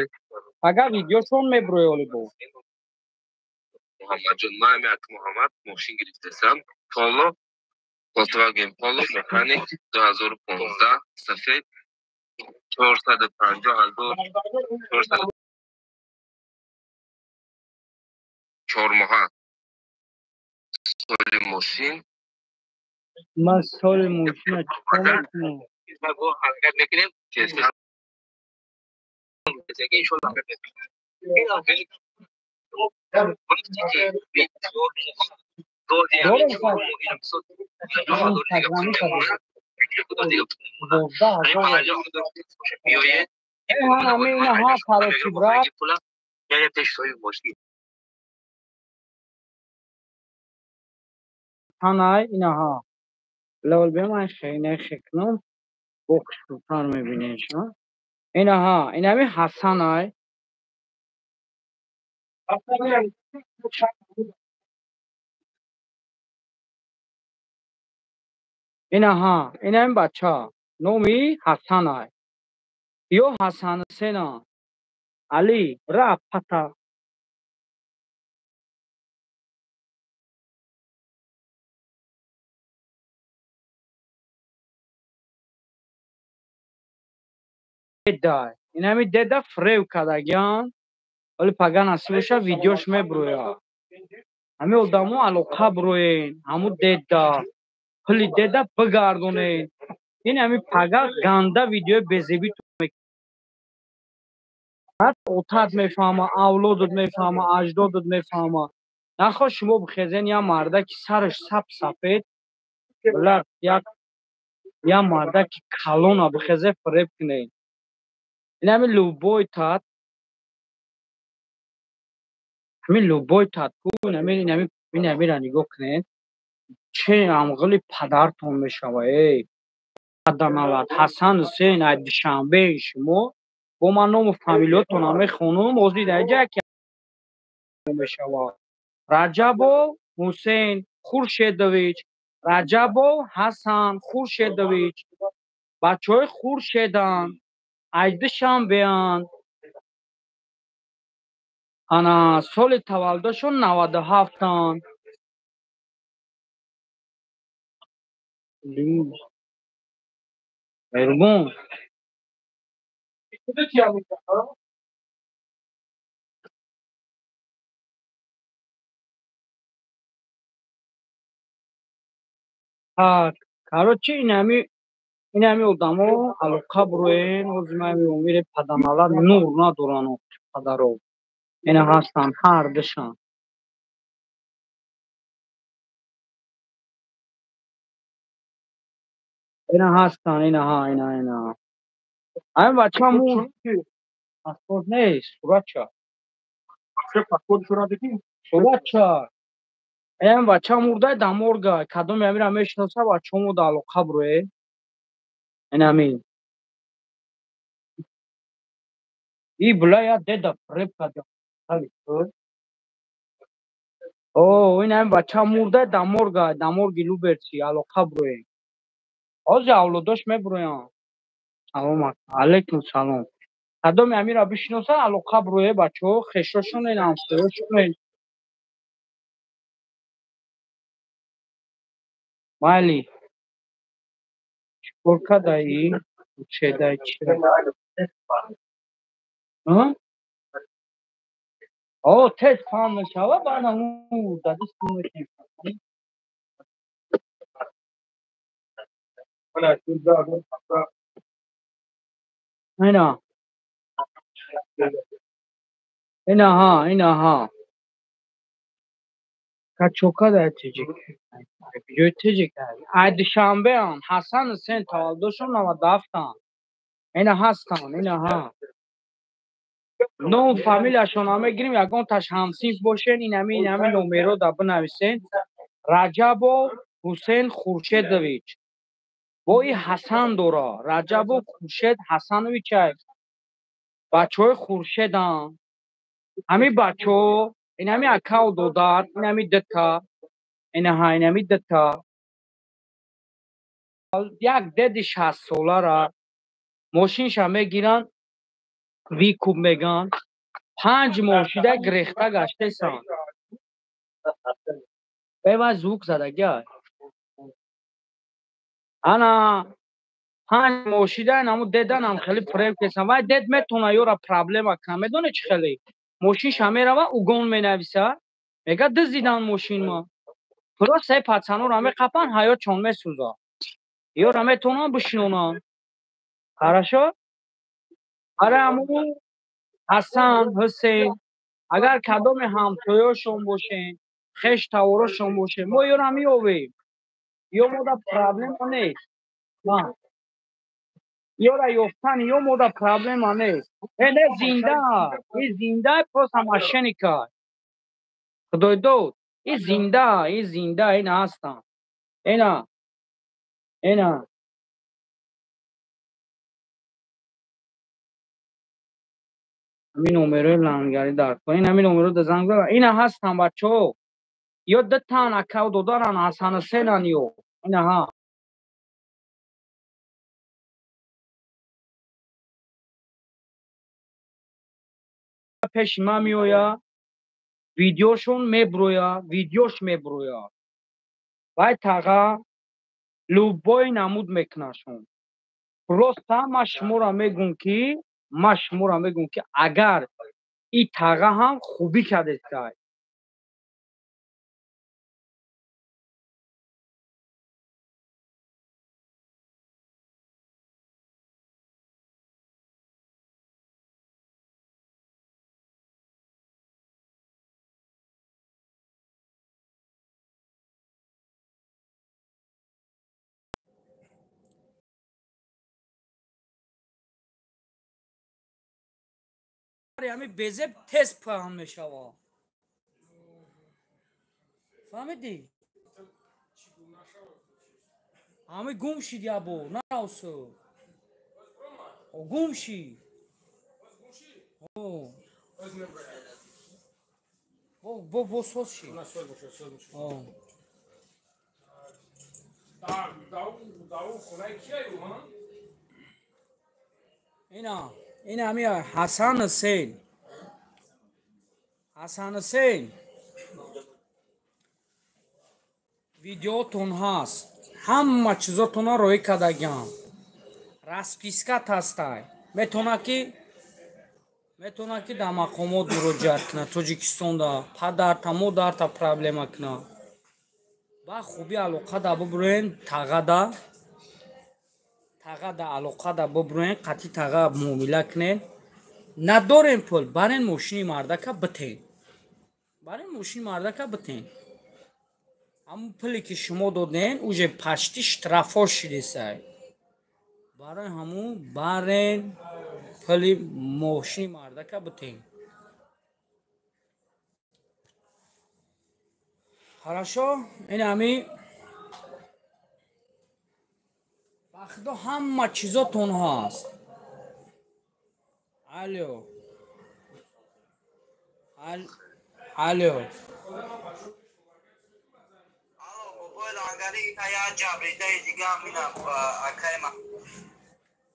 Агар видеошон меброи оли бо. Муҳаммадҷон, ман ами ак Муҳаммад мошин гирифтасам. Поло, Volkswagen Polo механик 2015 сафед 450 000 400 4 моҳа соли мошин. Ман соли мошина чикор мекунам? Ҳаракат мекунем, иншолло. Дорем 12 000. Ҳама инаҳа, короче, брат. Ҳанай инаҳа. Лол беман хейне хекнам. Бо хушрӯтар мебинед шумо. Инаҳа, инами Ҳасанай. Инаҳа, инами бача. Номи Ҳасанай. Ё Ҳасан Ҳусейна. Али, ра пата. Дедай. Инами деда фрев кардагиан. Вале пага насиб боша видеош меброя. Ҳами одамо алоқа броен, ҳаму деда. Пули деда бигардонед. Ин ҳами пага ганда видеои безебӣ ту мекунад. Отат мефаҳма, авлодат мефаҳма, аҷдодат мефаҳма. Нахоҳ шумо бихезен як мардаки сараш сап сафед, блад, як мардаки калона бихезе фиреб кунед. Ин ҳами любой тат, ҳамин любой тат ку, инами инамира нигоҳ кунед. Че амғили падартон мешава, эй. Паданалат Ҳасан Ҳусейн аз Душанбеи шумо, бо ман ному фамилиётонам мехонам, ҳозир дар ҷа яке мешава. Раҷабов Ҳусейн Хуршедович, Раҷабов Ҳасан Хуршедович, бачаҳои Хуршеданд, аз Душанбеанд. Ана соли таваллудашон 97-анд. Меҳрубон. Так, короче, инами одамо алоқа буроен, ҳозир ман меомире паданалат нур надоранд падаро. Ина ҳастанд ҳар душан. Ина ҳастанд, инаҳа, ина, ина. Ҳамин бача мурд. Паспорт нест, суратча. Суратча. Ин бача мурда дар морга. Кадоме ҳамира мешиноса, бачаҳо дар алоқа буроед. Инамин. И бла я деда фиреб карда. О, ин ҳамин бача мурда дар морга, дар морги Люберци алоқа буроед. Ҳозир авлодош мебуроянд. Салом алейкум, салом. Кадоми амира бишиноса, алоқа бирӯе, бачаҳо, хешошонен, ҳамсоёшонен. Майли, чикор кадаи? Чедай чи? О, тез фаҳм мешава, баъд ҳамун дадис метем. Ина. Инаҳа, инаҳа. Качока дар теҷик. Ҷои теҷик. Ай Душанбеан, Ҳасан Ҳусен таваллудошон 97-анд. Ина ҳастанд, инаҳа. Ном фамилияшон мегирим, ягонташ ҳамсинф бошен, инами номеро да бинависен. Раҷабов Ҳусен Хуршедович. Бои Ҳасан дора. Раҷабов Хуршед Ҳасанович ай. Бачаҳои Хуршеданд. Ҳами бачаҳо, инами акау додар, инами дта, инаҳа, инами дта. Як деди 60-солара мошинша мегиранд, викуб меган, 5 моҳ шида гирехта гаштесанд. Эва звук задагиай. Ана 5 моҳ шида инаму деданам хеле фиреб кесан. Вай дед метона ёра проблема кунад. Медонӣ чӣ хеле? Мошинша мерава, угон менависа, мега дизидан мошинма. Просто э пацанора меқапанд, ҳаётшон месӯзад. Ёра метавонанд бишинонанд. Хорошо? Барои ҳамун Ҳасан, Ҳусейн, агар кадоме ҳамсоёшон бошен, хеш таворошон бошен, мо ёра меёвем. Ё мода проблема нест. На. Ёра ёфтан ё мода проблема нест. Э не зинда, и зинда просто мошенника. Худой дод, и зинда, и зинда, ина ҳастанд. Ина. Ина. Ҳамин номерои лангари дар кор. Ин ҳамин номеро да занг зада. Ина ҳастанд бачаҳо. Ё дутаан акав додаран, Ҳасан Ҳусейнан ё. Ина ҳа. Пеши ман меояд, видеошон меброяд, видеош меброяд. Вай таға любой намуд мекунашон. Просто ман шуморо мегӯм ки, ман шуморо мегӯм ки агар и таға ҳам хубӣ кардестай. Ҳами безеб тез паҳн мешавад. Фаҳмидӣ? Ҳами гум шид ябо, наравсу. Гум шид. Бо бо соз шид. Ина ин ҳами Ҳасан Ҳусейн. Ҳасан Ҳусейн. Видеотон ҳаст. Ҳама чизотонро роӣ кардагиам. Распискат ҳастай. Метавона ки дар мақомот муроҷиат кунад, Тоҷикистонда, падарта, модарта проблема кунад. Ба хуби алоқа да бубурен, тағада. Таға да алоқа да бубурен, қатъи таға муомила кунед. Надорем пул, барен мошини мардака битен. Барен мошини мардака битен. Ҳамун пуле ки шумо доден, уже пашти штрафо шидесай. Барои ҳамун барен пули мошини мардака битен. Хорошо, ин ҳами Худо ҳама чизотон ҳаст. Алло. Алло.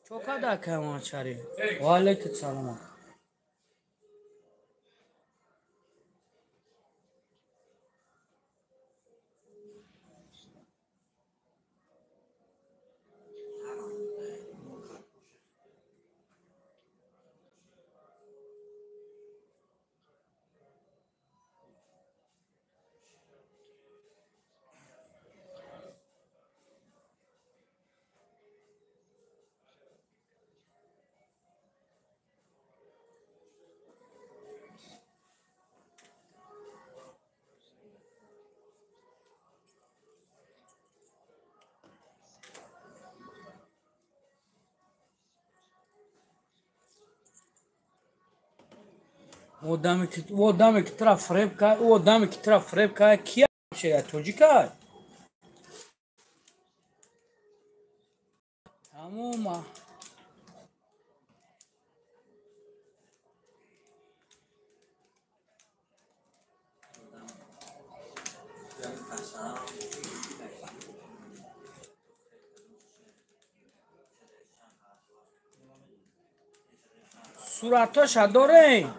Чо када акай? Ва алайкум салом. Одаме ки тура фреб кард, одаме ки тура фреб кард, кия шея тоҷика? Тамома. Суратоша дорем?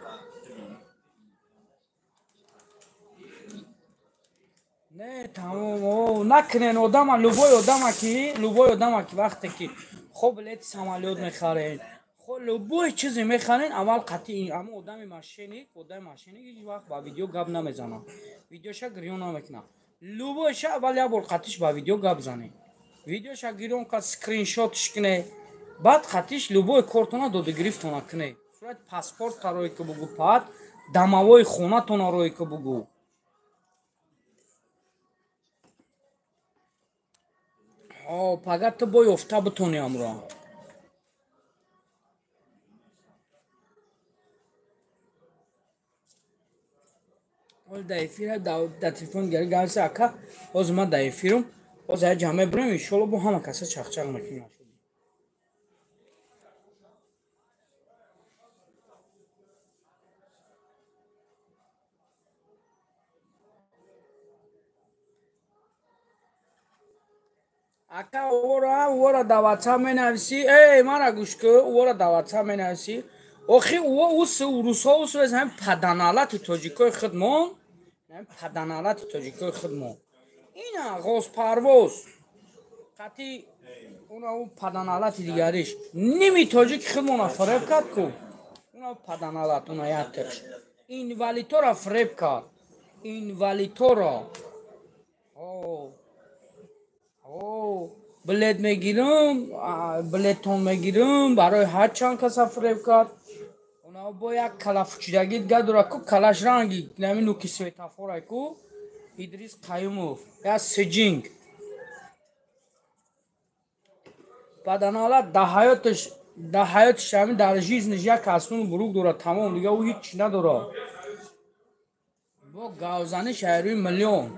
Не, тамом, накунен одама, любой одама ки вақте ки хо билети самолёт мехарен, хо любой чизе мехарен, аввал қатъи ҳамон одами мошенник ҳеҷ вақт ба видео гап намезанад, видеоша гирён намекунад. Любойша аввал як бор қатиш ба видео гап занед, видеоша гирён кард, скриншотш кунед, баъд қатиш любой кортона додагирифтона кунед. Сурати паспорт рой ки бугу, пад дамавои хонатона рой ки бугу. Пага ту бо ёфта битони амро. Ҳол дар эфир, дар телефон дигари гапса ака, ҳозир ман дар эфирум, ҳозир як ҷамъ мебурем, иншоалло бо ҳама каса чақчақ мекунем. Ака ора дар WhatsApp менависӣ, эй мара гӯш кун, ора дар WhatsApp менависӣ. Охи ус русҳо ус ҳамин паданалати тоҷикои худмон, ҳамин паданалати тоҷикои худмон. Ина ғозпарвоз қатъи уна у паданалати дигариш ними тоҷики худмона фиреб кард ку. Уна паданалат, уна якташ. Инвалидора фиреб кард. Инвалидора. Билет мегирам, билетон мегирам, барои ҳар чанд каса фиреб кард. Уна бо як калафучидагӣ дига дорад ку, калаш ранги нами нуки светофорай ку, Идрис Қаюмов, я сиҷинг. Баданалат дар ҳаётиш ҳамин дар жизниш як касуну бурук дорад, тамом, дига ӯ ҳеҷ надорад. Бо гавзаниш айрӯи миллион.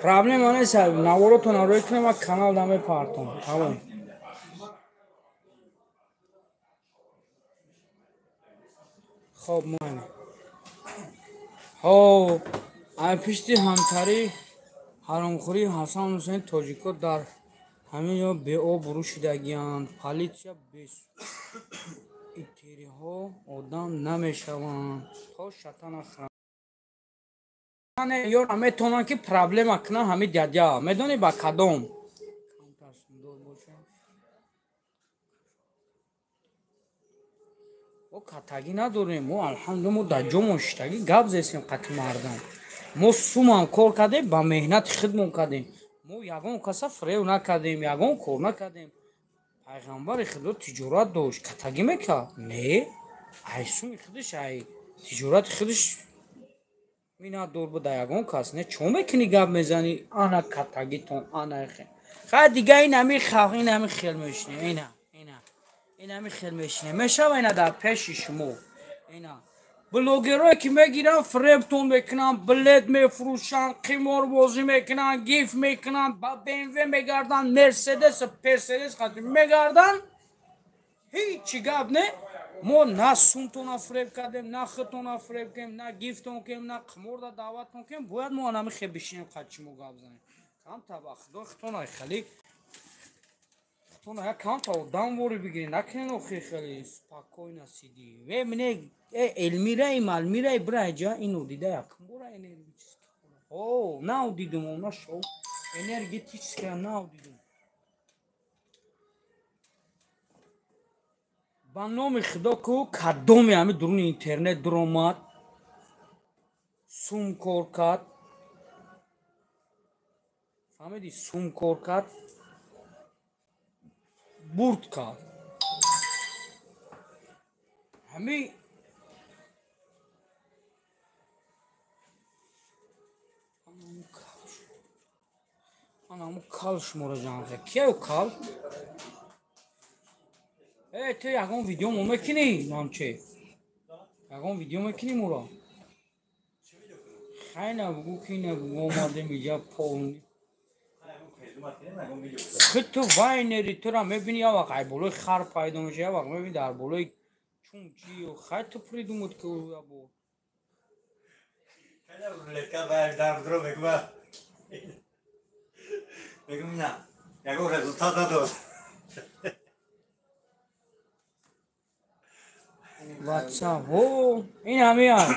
Проблема нест, наворотон рӯй кунем ва канал намепартом. Тамом. Хоб ман. Ҳо, ай пишти ҳамтари ҳаромхӯрии Ҳасан Ҳусейн тоҷико дар ҳамин ҷо беобрӯ шудагианд. Политсия бес итериҳо одам намешаванд. То шата нахӯранд. Ёра метавонанд ки проблема кунанд ҳамин дядя. Медонӣ ба кадом? Мо катагӣ надорем. Мо алҳамдулилла мо дар ҷомон шиштагӣ гап зестем қати мардам. Мо сумам кор кардем, ба меҳнати худмон кардем. Мо ягон каса фиреб накардем, ягон кор накардем. Пайғамбари худо тиҷорат дошт, катагӣ мекард? Не, ай суми худаш, ай тиҷорати худаш минатдор буда ягон кас. Не, чо мекунӣ гап мезанӣ? Ана катагитон, ана хел. Хай дига ин ҳами халқ, ин ҳами хел мешинем, ина, ина. Ин ҳами хел мешинем. Мешава ина дар пеши шумо. Ина. Блогерое ки мегиранд, фиребтон мекунанд, билет мефурӯшанд, қиморбозӣ мекунанд, гиф мекунанд, ба БМВ мегарданд, Мерседес, Перседес қати мегарданд. Ҳичи гап не. Мо на сумтона фреб кардем, на худтона фреб кардем, на гифтон кардем, на қиморда даъватон кардем. Бояд мо анами хе бишинем, қадчи мо гап занем. Камта ба худо худтона хеле худтона як камта одам вори бигирен, накунен охи хеле спокойно сиди. Ве мине э Элмираи Малмираи бираҷа ино дида якум бора энергетически. О, нав дидум, она шоу энергетическая нав дидум. Ба номи худо ку кадоме ҳами дуруни интернет дуромад, сум кор кард, фаҳмиди, сум кор кард, бурд кард. Ҳами анаму кал шуморо ҷамъ кард. Кияю кал? Э, ту ягон видео мо мекунӣ, намче? Ягон видео мекунӣ моро? Хай набугу ки набугу омадем иҷа полни. Хи ту вайнери тура мебини, як вақт ай болои хар пайдо меша, як вақт мебини дар болои чунчи. Хай ту придумад ки ябо. Мегум на, ягон результат надод. WhatsApp. О, ин ҳамиян.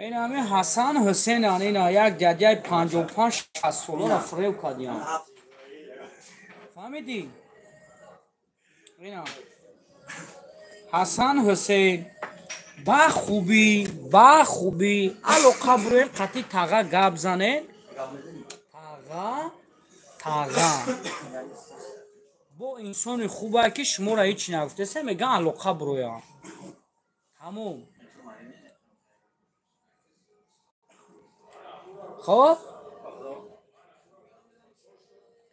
Ин ҳами Ҳасан Ҳусейнан, ина як дядяи 55-60 соларо фреб кардиян. Фаҳмидӣ? Ина Ҳасан Ҳусейн ба хубӣ, ба хубӣ алоқа буроем, қатъи таға гап занен. Таға, таға. Бо инсони хубае ки шуморо ҳеҷ нагуфтеса, меган алоқа буроям. Тамом. Хоб?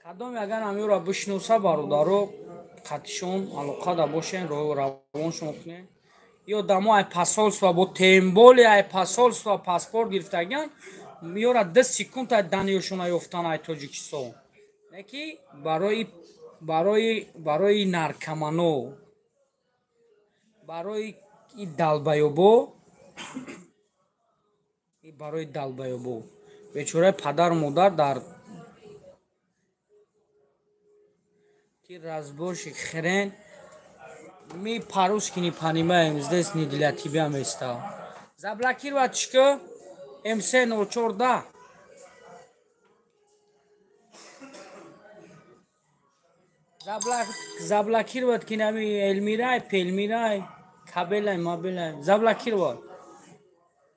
Кадоме агар ҳамиёро бишноса, бародаро, қатишон алоқада бошен, равоншон кунен. Ё дамо ай посольство бо темболи ай посольство паспорт гирифтагиан, ёра 2 секунд ай даниёшона ёфтан ай Тоҷикистон. Не ки барои наркомано, барои и далбаёбо, и барои далбаёбо. Бечораи падару модар дар ти разборщик хрен. Мы по-русски не понимаем, здесь не для тебя место. Заблокировать МС 04. Заблокировать кинами Эльмирай, Пельмирай, Кабелай, Мабелай. Заблокировать.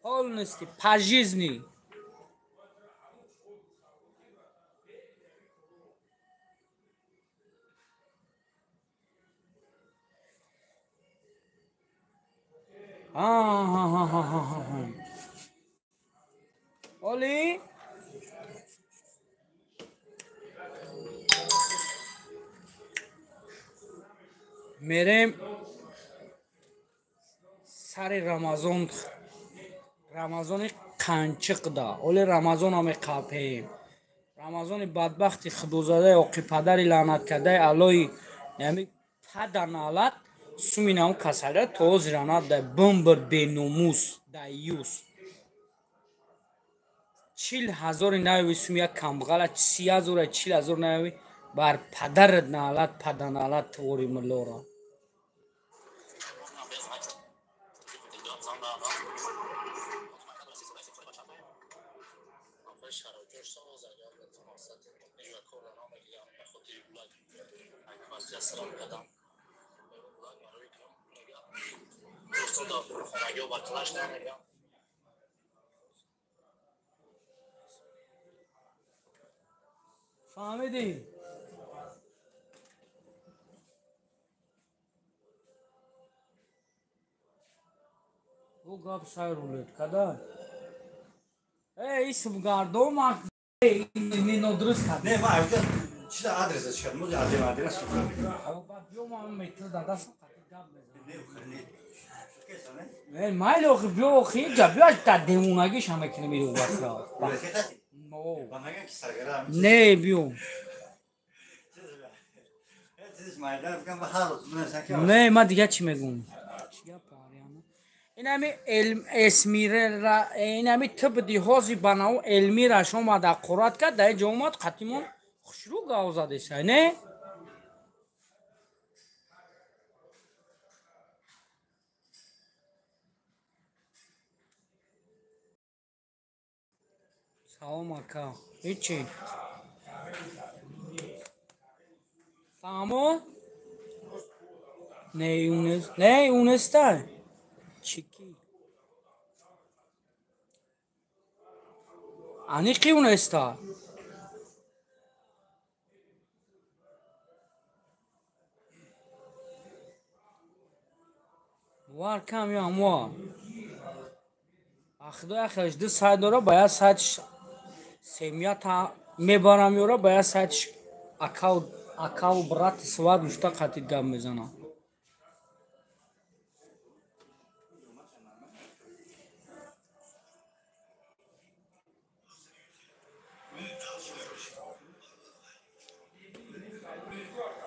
Полностью, по жизни. Оли? Мерем сари Рамазон, Рамазони қанчиқда. Оли Рамазона меқапем. Рамазони бадбахти худозадаи оқи падари лаънаткардаи Аллои ями паданалат суминам касалия то ҳозиранад да бомбр беномус даюс. 40 000 наёви сум як камбғала 30 000 40 000 наёви бар падарат наалат паданалат твори миллора. Фаҳмидӣ? Ӯ гап сай рулет када. Э, исмгардон ма нодуруст кард. Не, ма авҷа чида адреса чикад? Мо адем адрес шукр. Баъд биё ма метро дар дастам қатъи гап мезанам. Не, не. Э, майли охи биё охи ҷа биё дар девонагиша мекунем ин вақт. Не, биё. Не, ма дига чӣ мегӯм? Инами эсмира, инами тиб диҳози банау Элмираш омад, аққурат кард, дар ҷо омад, қатимон хушрӯ гав задеса, не? Салом, ака. Ҳечи. Фаҳмо? Не, юнес, не, юнеста. Чики. Аниқи юнеста. Бовар кам ё амуа. Ахидо яхелш ду сайт дора, ба як сайтш семията мебарам ёра, ба як сайтш акав акав брат сват гуфта қатид гап мезанам.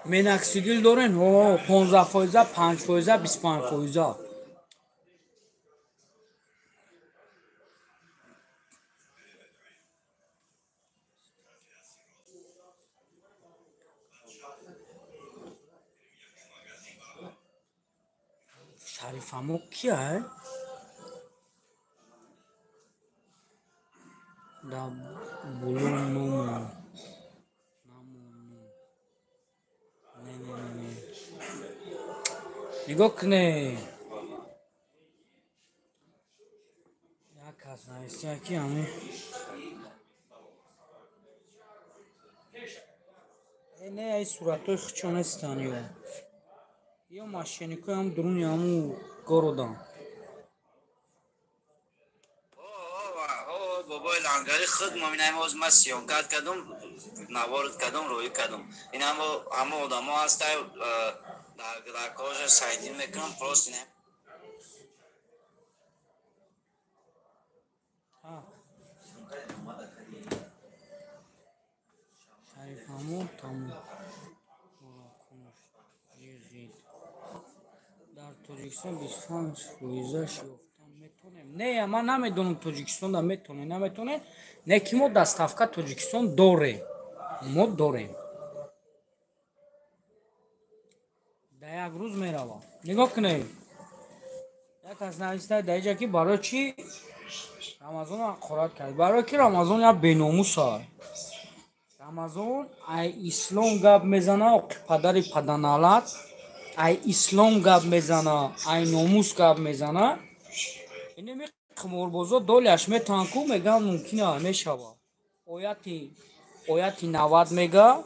Миноксидил дорен? Ҳо, 15 фоиза, 5 фоиза, 25 фоиза. Шарифамо кия? Да булу ному намону. Не, не, не, не. Нигоҳ кунед. Як кас нависта ки ами не, ай суратҳои хучо нестанд ё. Ё мошенникои ҳам дуруни ҳаму городан. Бобои лангари худ мо инам ҳоз ма съёмкат кардум, наворд кардум, рӯӣ кардум. Ин ҳамо одамо ҳаста, дар кожа сайдин мекунам, просто ина. Шарифамо тамом ҷиғид. Дар Тоҷикистон 25 фоизаш ёфтан метонем? Не, ман намедонам, Тоҷикистонда метоне, наметоне. Не ки мо доставка Тоҷикистон дорем. Мо дорем. Дар як рӯз мерава. Нигоҳ кунед. Як кас нависта дар иҷа ки барои чӣ Рамазон ҳақорат кард? Барои ки Рамазон як беномус аст. Рамазон ай ислом гап мезана, оқи падари паданалат, ай ислом гап мезана, ай номус гап мезана. Инеми қиморбозо доляш метаван ку мегӯянд мумкин а мешава. Ояти 90 мега,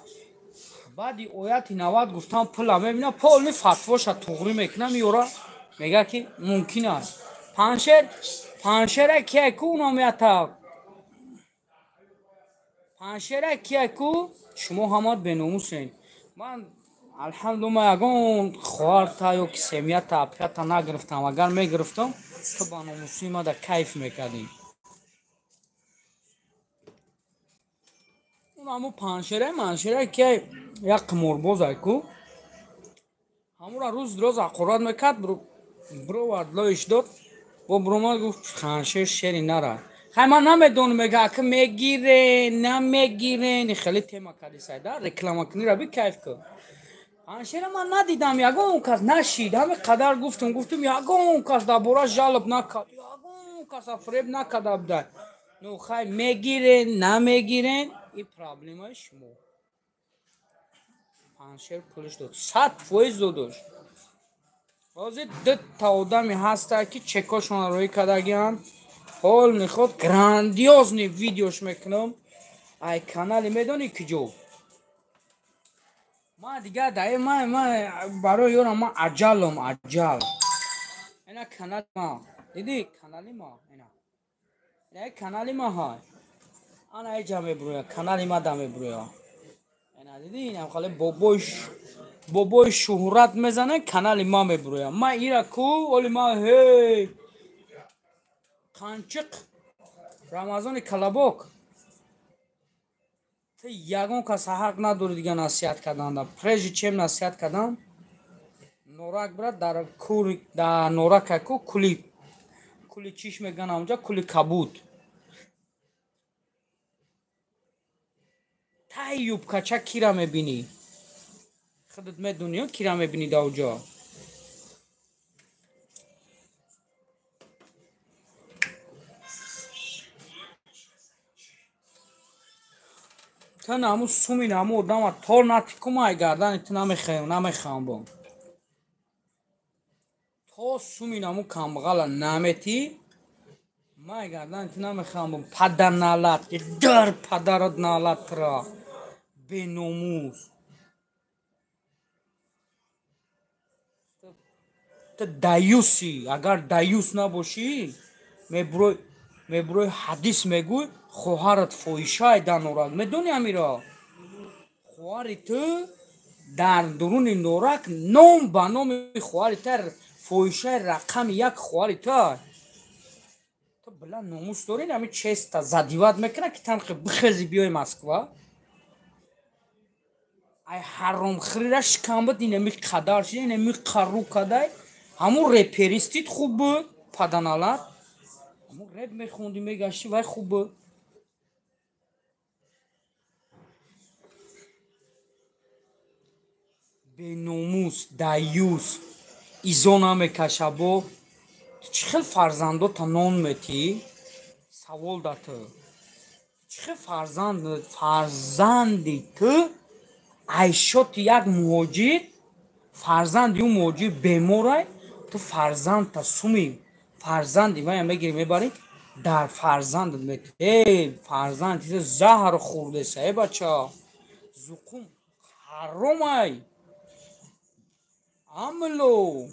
баъди ояти 90 гуфтан пула мебина, полный фатвоша туғрӣ мекуна, меёра, мега ки мумкин аст. Паншер, паншера кия ку унам ята. Паншера кия ку шумо ҳамат беномусен. Ман алҳамдулилла ягон хоҳарта ё ки семьята апята нагирифтам. Агар мегирифтам, ту ба номусии мада кайф мекардӣ. Он ҳамо паншера маншера ки як қиморбозай ку. Ҳамура рӯз рӯз ҳақорат мекард, бировард, лоиш дод. Бо биромад гуфт паншер шери нара. Хай, ман намедонам, мега ака мегире, намегире, хеле тема кардисай да, реклама кунира би кайф кун. Паншера ман надидам, ягон кас нашид. Ҳаме қадар гуфтум, ягон кас дар бора жалоб накард. Ягон кас фиреб накарда будай. Ну хай, мегире, намегире, ин проблемаи шумо. Паншер пулиш дод. 100% додош. Ҳозир дута одаме ҳаста ки чекошонро рӯӣ кардагианд. Полный худ грандиозный видеош мекунам. Ай канали медонӣ киҷо? Ман дигар даи ман барои ёрам ман аҷалам, аҷал. Ина канали ма. Дидӣ канали ма? Ина. Ина канали ма ҳай. Ана иҷа мебуроя, канали ма да мебуроя. Ина дидӣ, инам хали бобои шӯҳрат мезанад, канали ма мебуроя. Ма ира ку, оли ма ҳей. Қанчиқ Рамазони калабок. Ту ягон кас ҳақ надорӣ дига насиҳат карданда. Прежде чем насиҳат кардан, норак брат дар кури дар норака ку кули Кули чиш меган амҷа кули кабуд. Тай юбкача кира мебинӣ? Худат медонӣ, кира мебинӣ даоҷо? Ту наму суми наму одама тор натикум ай гардани ту намехоҳам, намехоҳам бо. То суми наму камбағала наметӣ, май гардани ту намехоҳам бо. Падар налат, дар падарат налат тура. Беномус. Ту даюсӣ, агар даюс набошӣ, мебурой мебурой ҳадис мегӯй, хоҳарат фоҳишае дар Норак. Медонӣ амира? Хоҳари ту дар дуруни Норак ном ба номи хоҳари ту фоҳишаи рақами як хоҳари ту. Ту била номус дорӣ, ами честа задиват мекунад ки танхи бихези биёи Москва. Ай ҳаромхӯрира шикам буд, инами қадар шид, инами қарру кадай. Ҳамун реперистит хуб буд, паданалат. Ҳамун реп мехондӣ, мегаштӣ, вай хуб буд. Беномус, даюс, изо намекаша бо. Ту чӣ хел фарзандота нон метӣ? Савол да ту. Чӣ хел фарзанди ту айшоти як муҳоҷир, фарзанди ӯ муҳоҷир беморай, ту фарзандта суми, фарзанди вая мегирӣ мебарӣ, дар фарзандат метӣ. Эй, фарзанд ту заҳр хӯрдеса, э бача. Зуқум ҳаромай. Амло.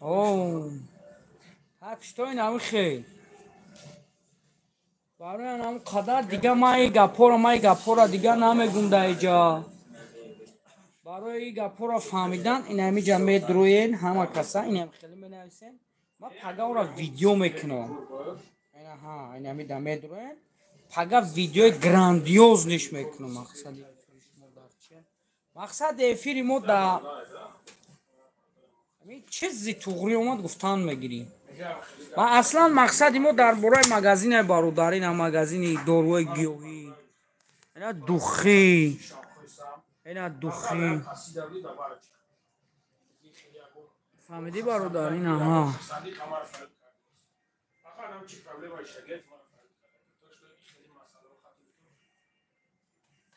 О, так что ин хел. Барои ҳам қадар дига ман ин гапҳоро дига намегум дар иҷа. Барои ин гапҳоро фаҳмидан ин ҳамиҷа медроен ҳама каса, ин ҳам хеле менависен. Ман пага ора видео мекунам. Ҳа, ин ҳамида медроен. Пага видеои грандиозниш мекунам. Мақсади эфири шумо дар чи? Мақсади эфири мо да чизи туғрӣ омад гуфтан мегирӣ. Ва аслан мақсади мо дар бораи магазинаи бародарӣ, на магазини доруҳои гиёҳӣ, ина духӣ, ина духӣ. Фаҳмидӣ бародар, ина ҳа.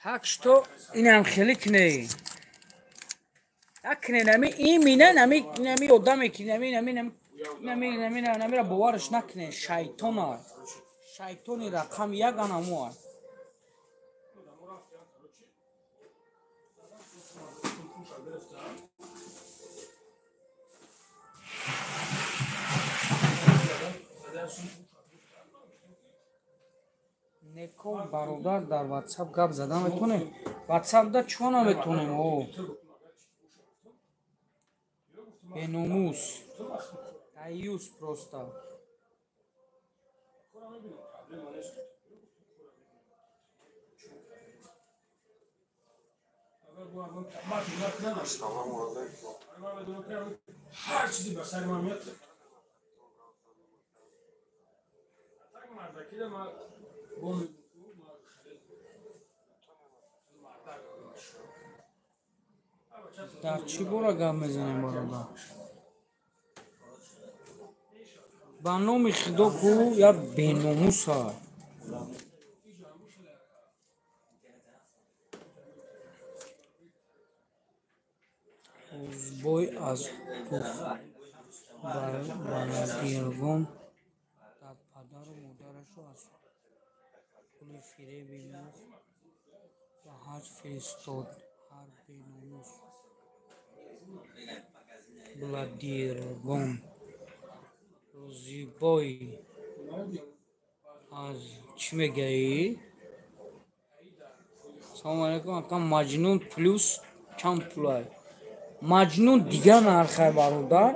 Так что инам хеле кунед. Накунед нами имина нами нами одаме ки нами нами нами нами нами намира боварш накунед, шайтона. Шайтони рақами як анамуа. Неко бародар, дар ватсап гап зада метонем? Ватсап да чо наметонем? О. Беномус. Даюс просто. Ҳар чизе ба сари ман меяд, так мардакида ман бо мардак. Дар чӣ бора гап мезанем, бародар? Ба номи Худо ку як беномуса. Узбой аз гуфт Баладиргон дар падару модарашро аз пули фиреби мух ба ҳаҷ фиристод. Ҳар беномус. Бладиргон. Рӯзибой аз чӣ мегаӣ? Салому алайкум, ака, Маҷнун плюс чанд пулай? Маҷнун дигар нархай, бародар,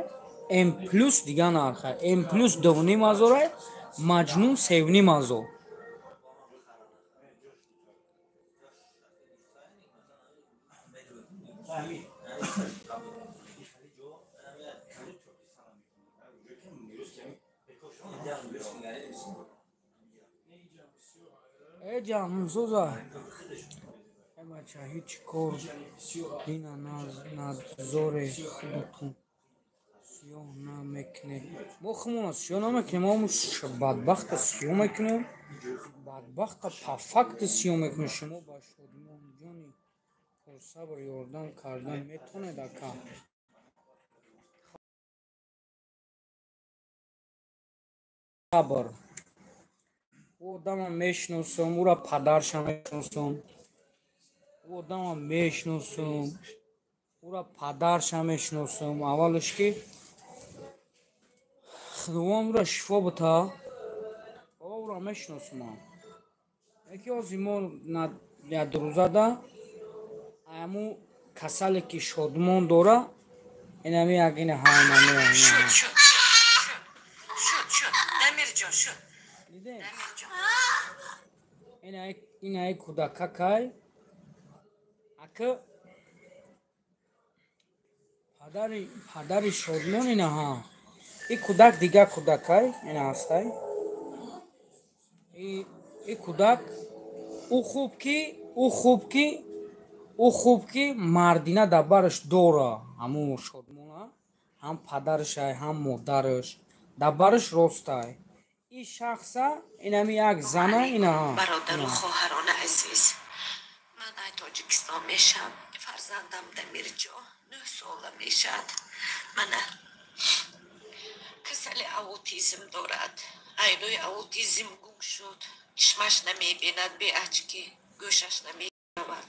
М плюс дигар нархай. М плюс 2500-ай, Маҷнун 3500. Эҷам сӯза. Э бача, ҳеҷ кор дина надзоре, худатон сиёҳ намекунед. Мо худмона сиёҳ намекунем, мо бадбахта сиёҳ мекунем. Бадбахта по факту сиёҳ мекунем. Шумо ба Шодмонҷони пурсабр ёрдам кардан метавонед, ака? Сабр. Ӯ одама мешиносам, ӯра падарша мешиносам. Ӯ одама мешиносам, ӯра падарша мешиносам. Аввалаш ки Худованд ӯра шифо бита, ӯра мешиносам ман. Яке ҳозир мо якрӯзада ҳамун касале ки Шодмон дора, инами як ина ҳамин. Дидем? Инаи кӯдакакай ака падари Шодмон инаҳа. И кӯдак дигар кӯдакай, ина ҳастай. И кӯдак ӯ хуб ки мардина дар бараш дора, ҳамун Шодмона, ҳам падарашай, ҳам модараш дар бараш ростай. И шахса инами як зана инаҳа. Бародару хоҳарони азиз, ман ай Тоҷикистон мешавам. Фарзандам Дамирҷон 9 сола мешавад. Мана касали аутизм дорад. Айнӯи аутизм гум шуд. Чишмаш намебинад, бе очки, гӯшаш намешавад.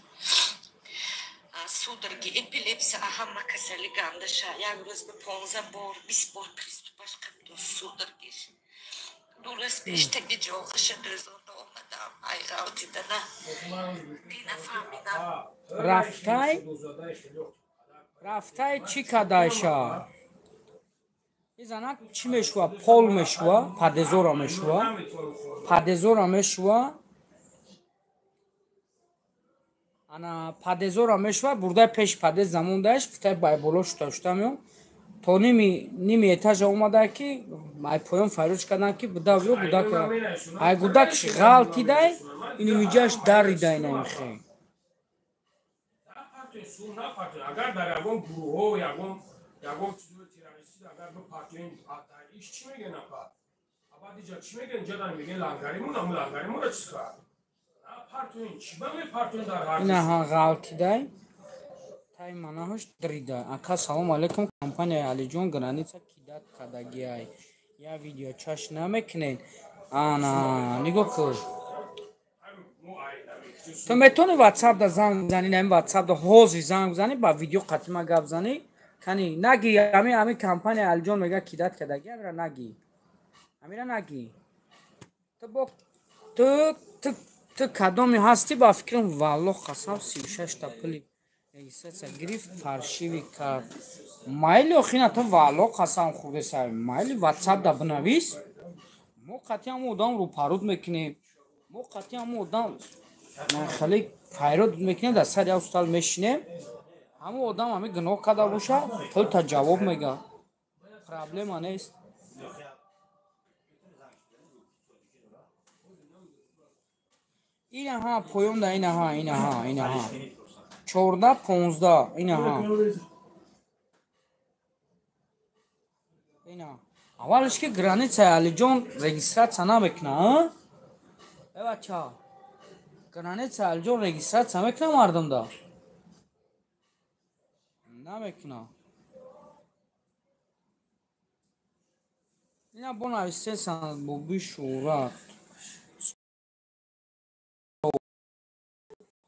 Судороги, эпилепсия, ҳама касали гандаша. Як рӯз ба 15 бор, 20 бор приступаш қабду судорогиш. Ду рӯз пеш таги ҷоғаша дӯзонда омадам. Ай ғалтидана. Бинафаҳмидам. Рафтай чӣ кадайша? И занак чӣ мешува? Пол мешува, падезора мешува. Падезора мешува. Ана падезора мешува, бурдай пеш падез замондааш, футай байболо шута шута меом. То ними этажа омада ки ай поён фарёд карданд ки буда ё гудак. Ай гудакш ғалтидай, инимиҷаш даридай намихе. Агар дар ягон гурӯҳҳо, ягон чизҳои террористӣ агар бипартоем, иш чӣ мегӯян апа? Абад иҷа чӣ мегӯян? Иҷа дар мегӯян лангаримон, аму лангаримонро чиз кард? Напартоем, чӣ ба мепартоем дар ҳар Инаҳа ғалтидай. Тай манаҳаш дридай. Ака салом алейкум, компанияи Алиҷон граница кидат кардагиай. Я видео чаш намекунед. Ана, нигоҳ кун. Ту метавонӣ ватсапда занг бизанӣ, ҳамин ватсапда ҳозир занг бизанӣ, ба видео қатима гап занӣ. Кани наги ҳами компания Алиҷон мега кидат кардаги, ҳамира наги. Ҳамира наги. Ту бо ту кадоми ҳастӣ ба фикрам, валлоҳ қасам 36 та пули регистрация гирифт, фаршиви кард. Майли охина ту валлоҳ қасам хӯрдесай. Майли ватсапда бинавис. Мо қатъи ҳамон одам рӯпаруд мекунем. Мо қатъи ҳамон одам хеле файрод мекунем, дар сари як стол мешинем. Ҳамон одам ҳами гуноҳ карда боша, пулта ҷавоб мега. Проблема нест. Инаҳа поёнда, инаҳа, инаҳа, инаҳа. 14 15 инаҳа. Ина. Аввалаш ки границаи Алиҷон регистрация намекуна, а? Э бача. Граница Алиҷон регистрация мекуна мардумда? Намекуна. Ина бо нависесан Боби Шӯҳрат.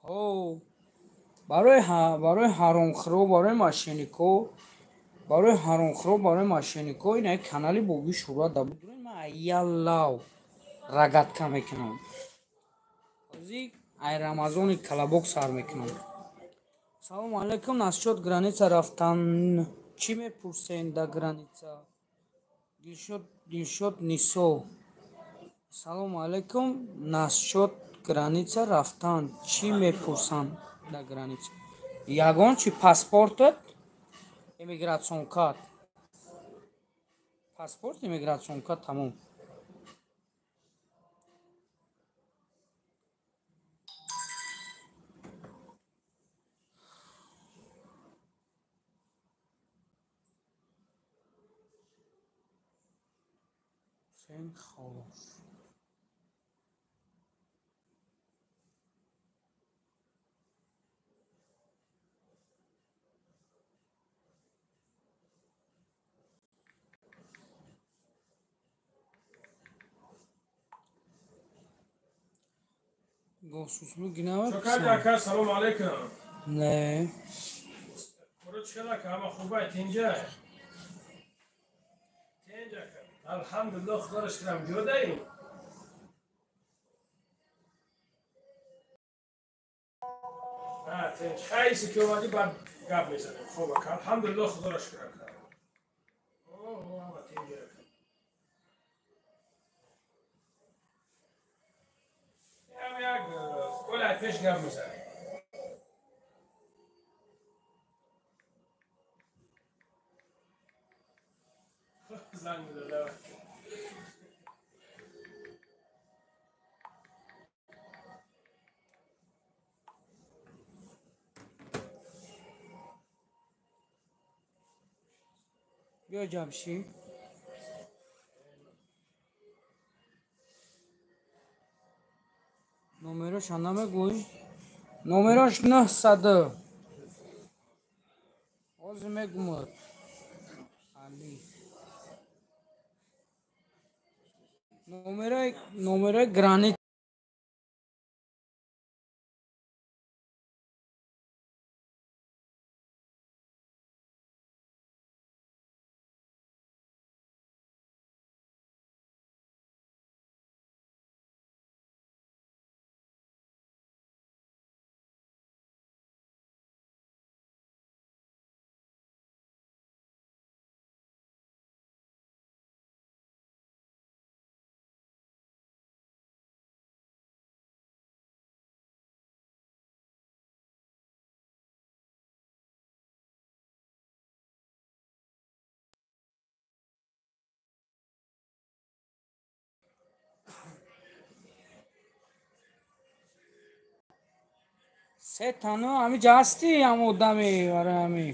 Ҳо. Барои ҳаромхӯро, барои мошеннико, барои ҳаромхӯро, барои мошеннико ина канали Боби Шӯҳрат да будурен, ман аяллав рагатка мекунам. Ҳозир ай Рамазони калабок сар мекунам. Салому алейкум, насчёт граница рафтан чӣ мепурсен да граница? Дилшод Нисо. Салому алейкум, насчёт граница рафтан чӣ мепурсанд да граница? Ягон чи паспортат, иммиграционкат. Паспорт, иммиграционкат, тамом. Ҳусейн Холов. Госуслуги навад. Шокар ака, салом алейкум. Не. Короче, ҳама хубай, тинҷа? Тинҷа ака. Алҳамдулиллоҳ, худоро шукрам, ҷодаи? Ҳа, тинҷ. Хайси ки омадӣ, баъд гап мезанем. Хуб ака, алҳамдулиллоҳ, худоро шукр ака. Оҳо, ҳама тинҷа ака. Ям як колай пеш гап мезанем. Занг медодам. Биё ҷамшид. Номероша намегӯй? Номерош 900. Ҳозир мегумад. Али. Номерои гранит. Се тану ҳами ҷа ҳастӣ, ҳам одами барои ҳами.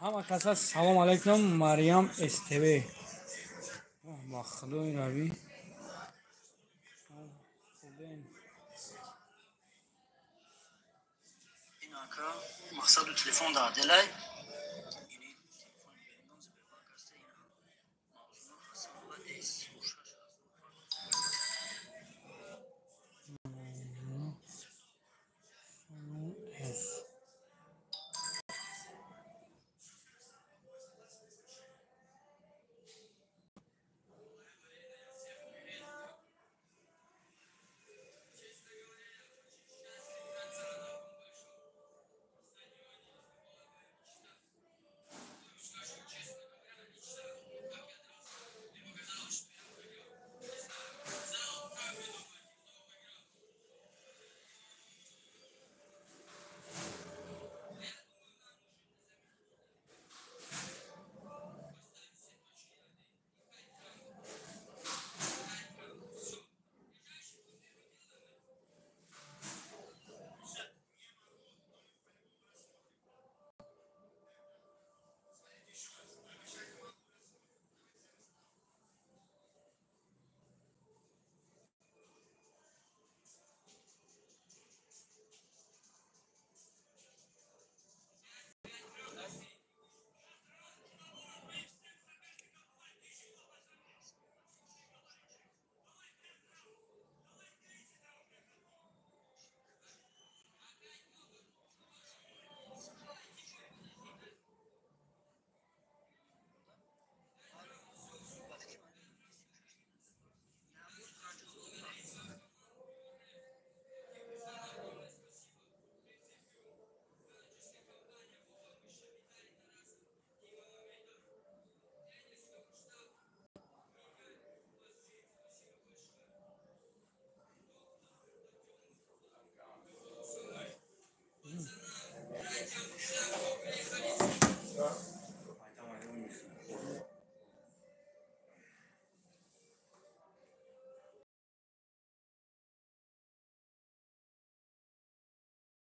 Ҳама каса салом алайкум. Мариям СТВ, ба худои равӣ хубен. Мақсаду телефон дар делай.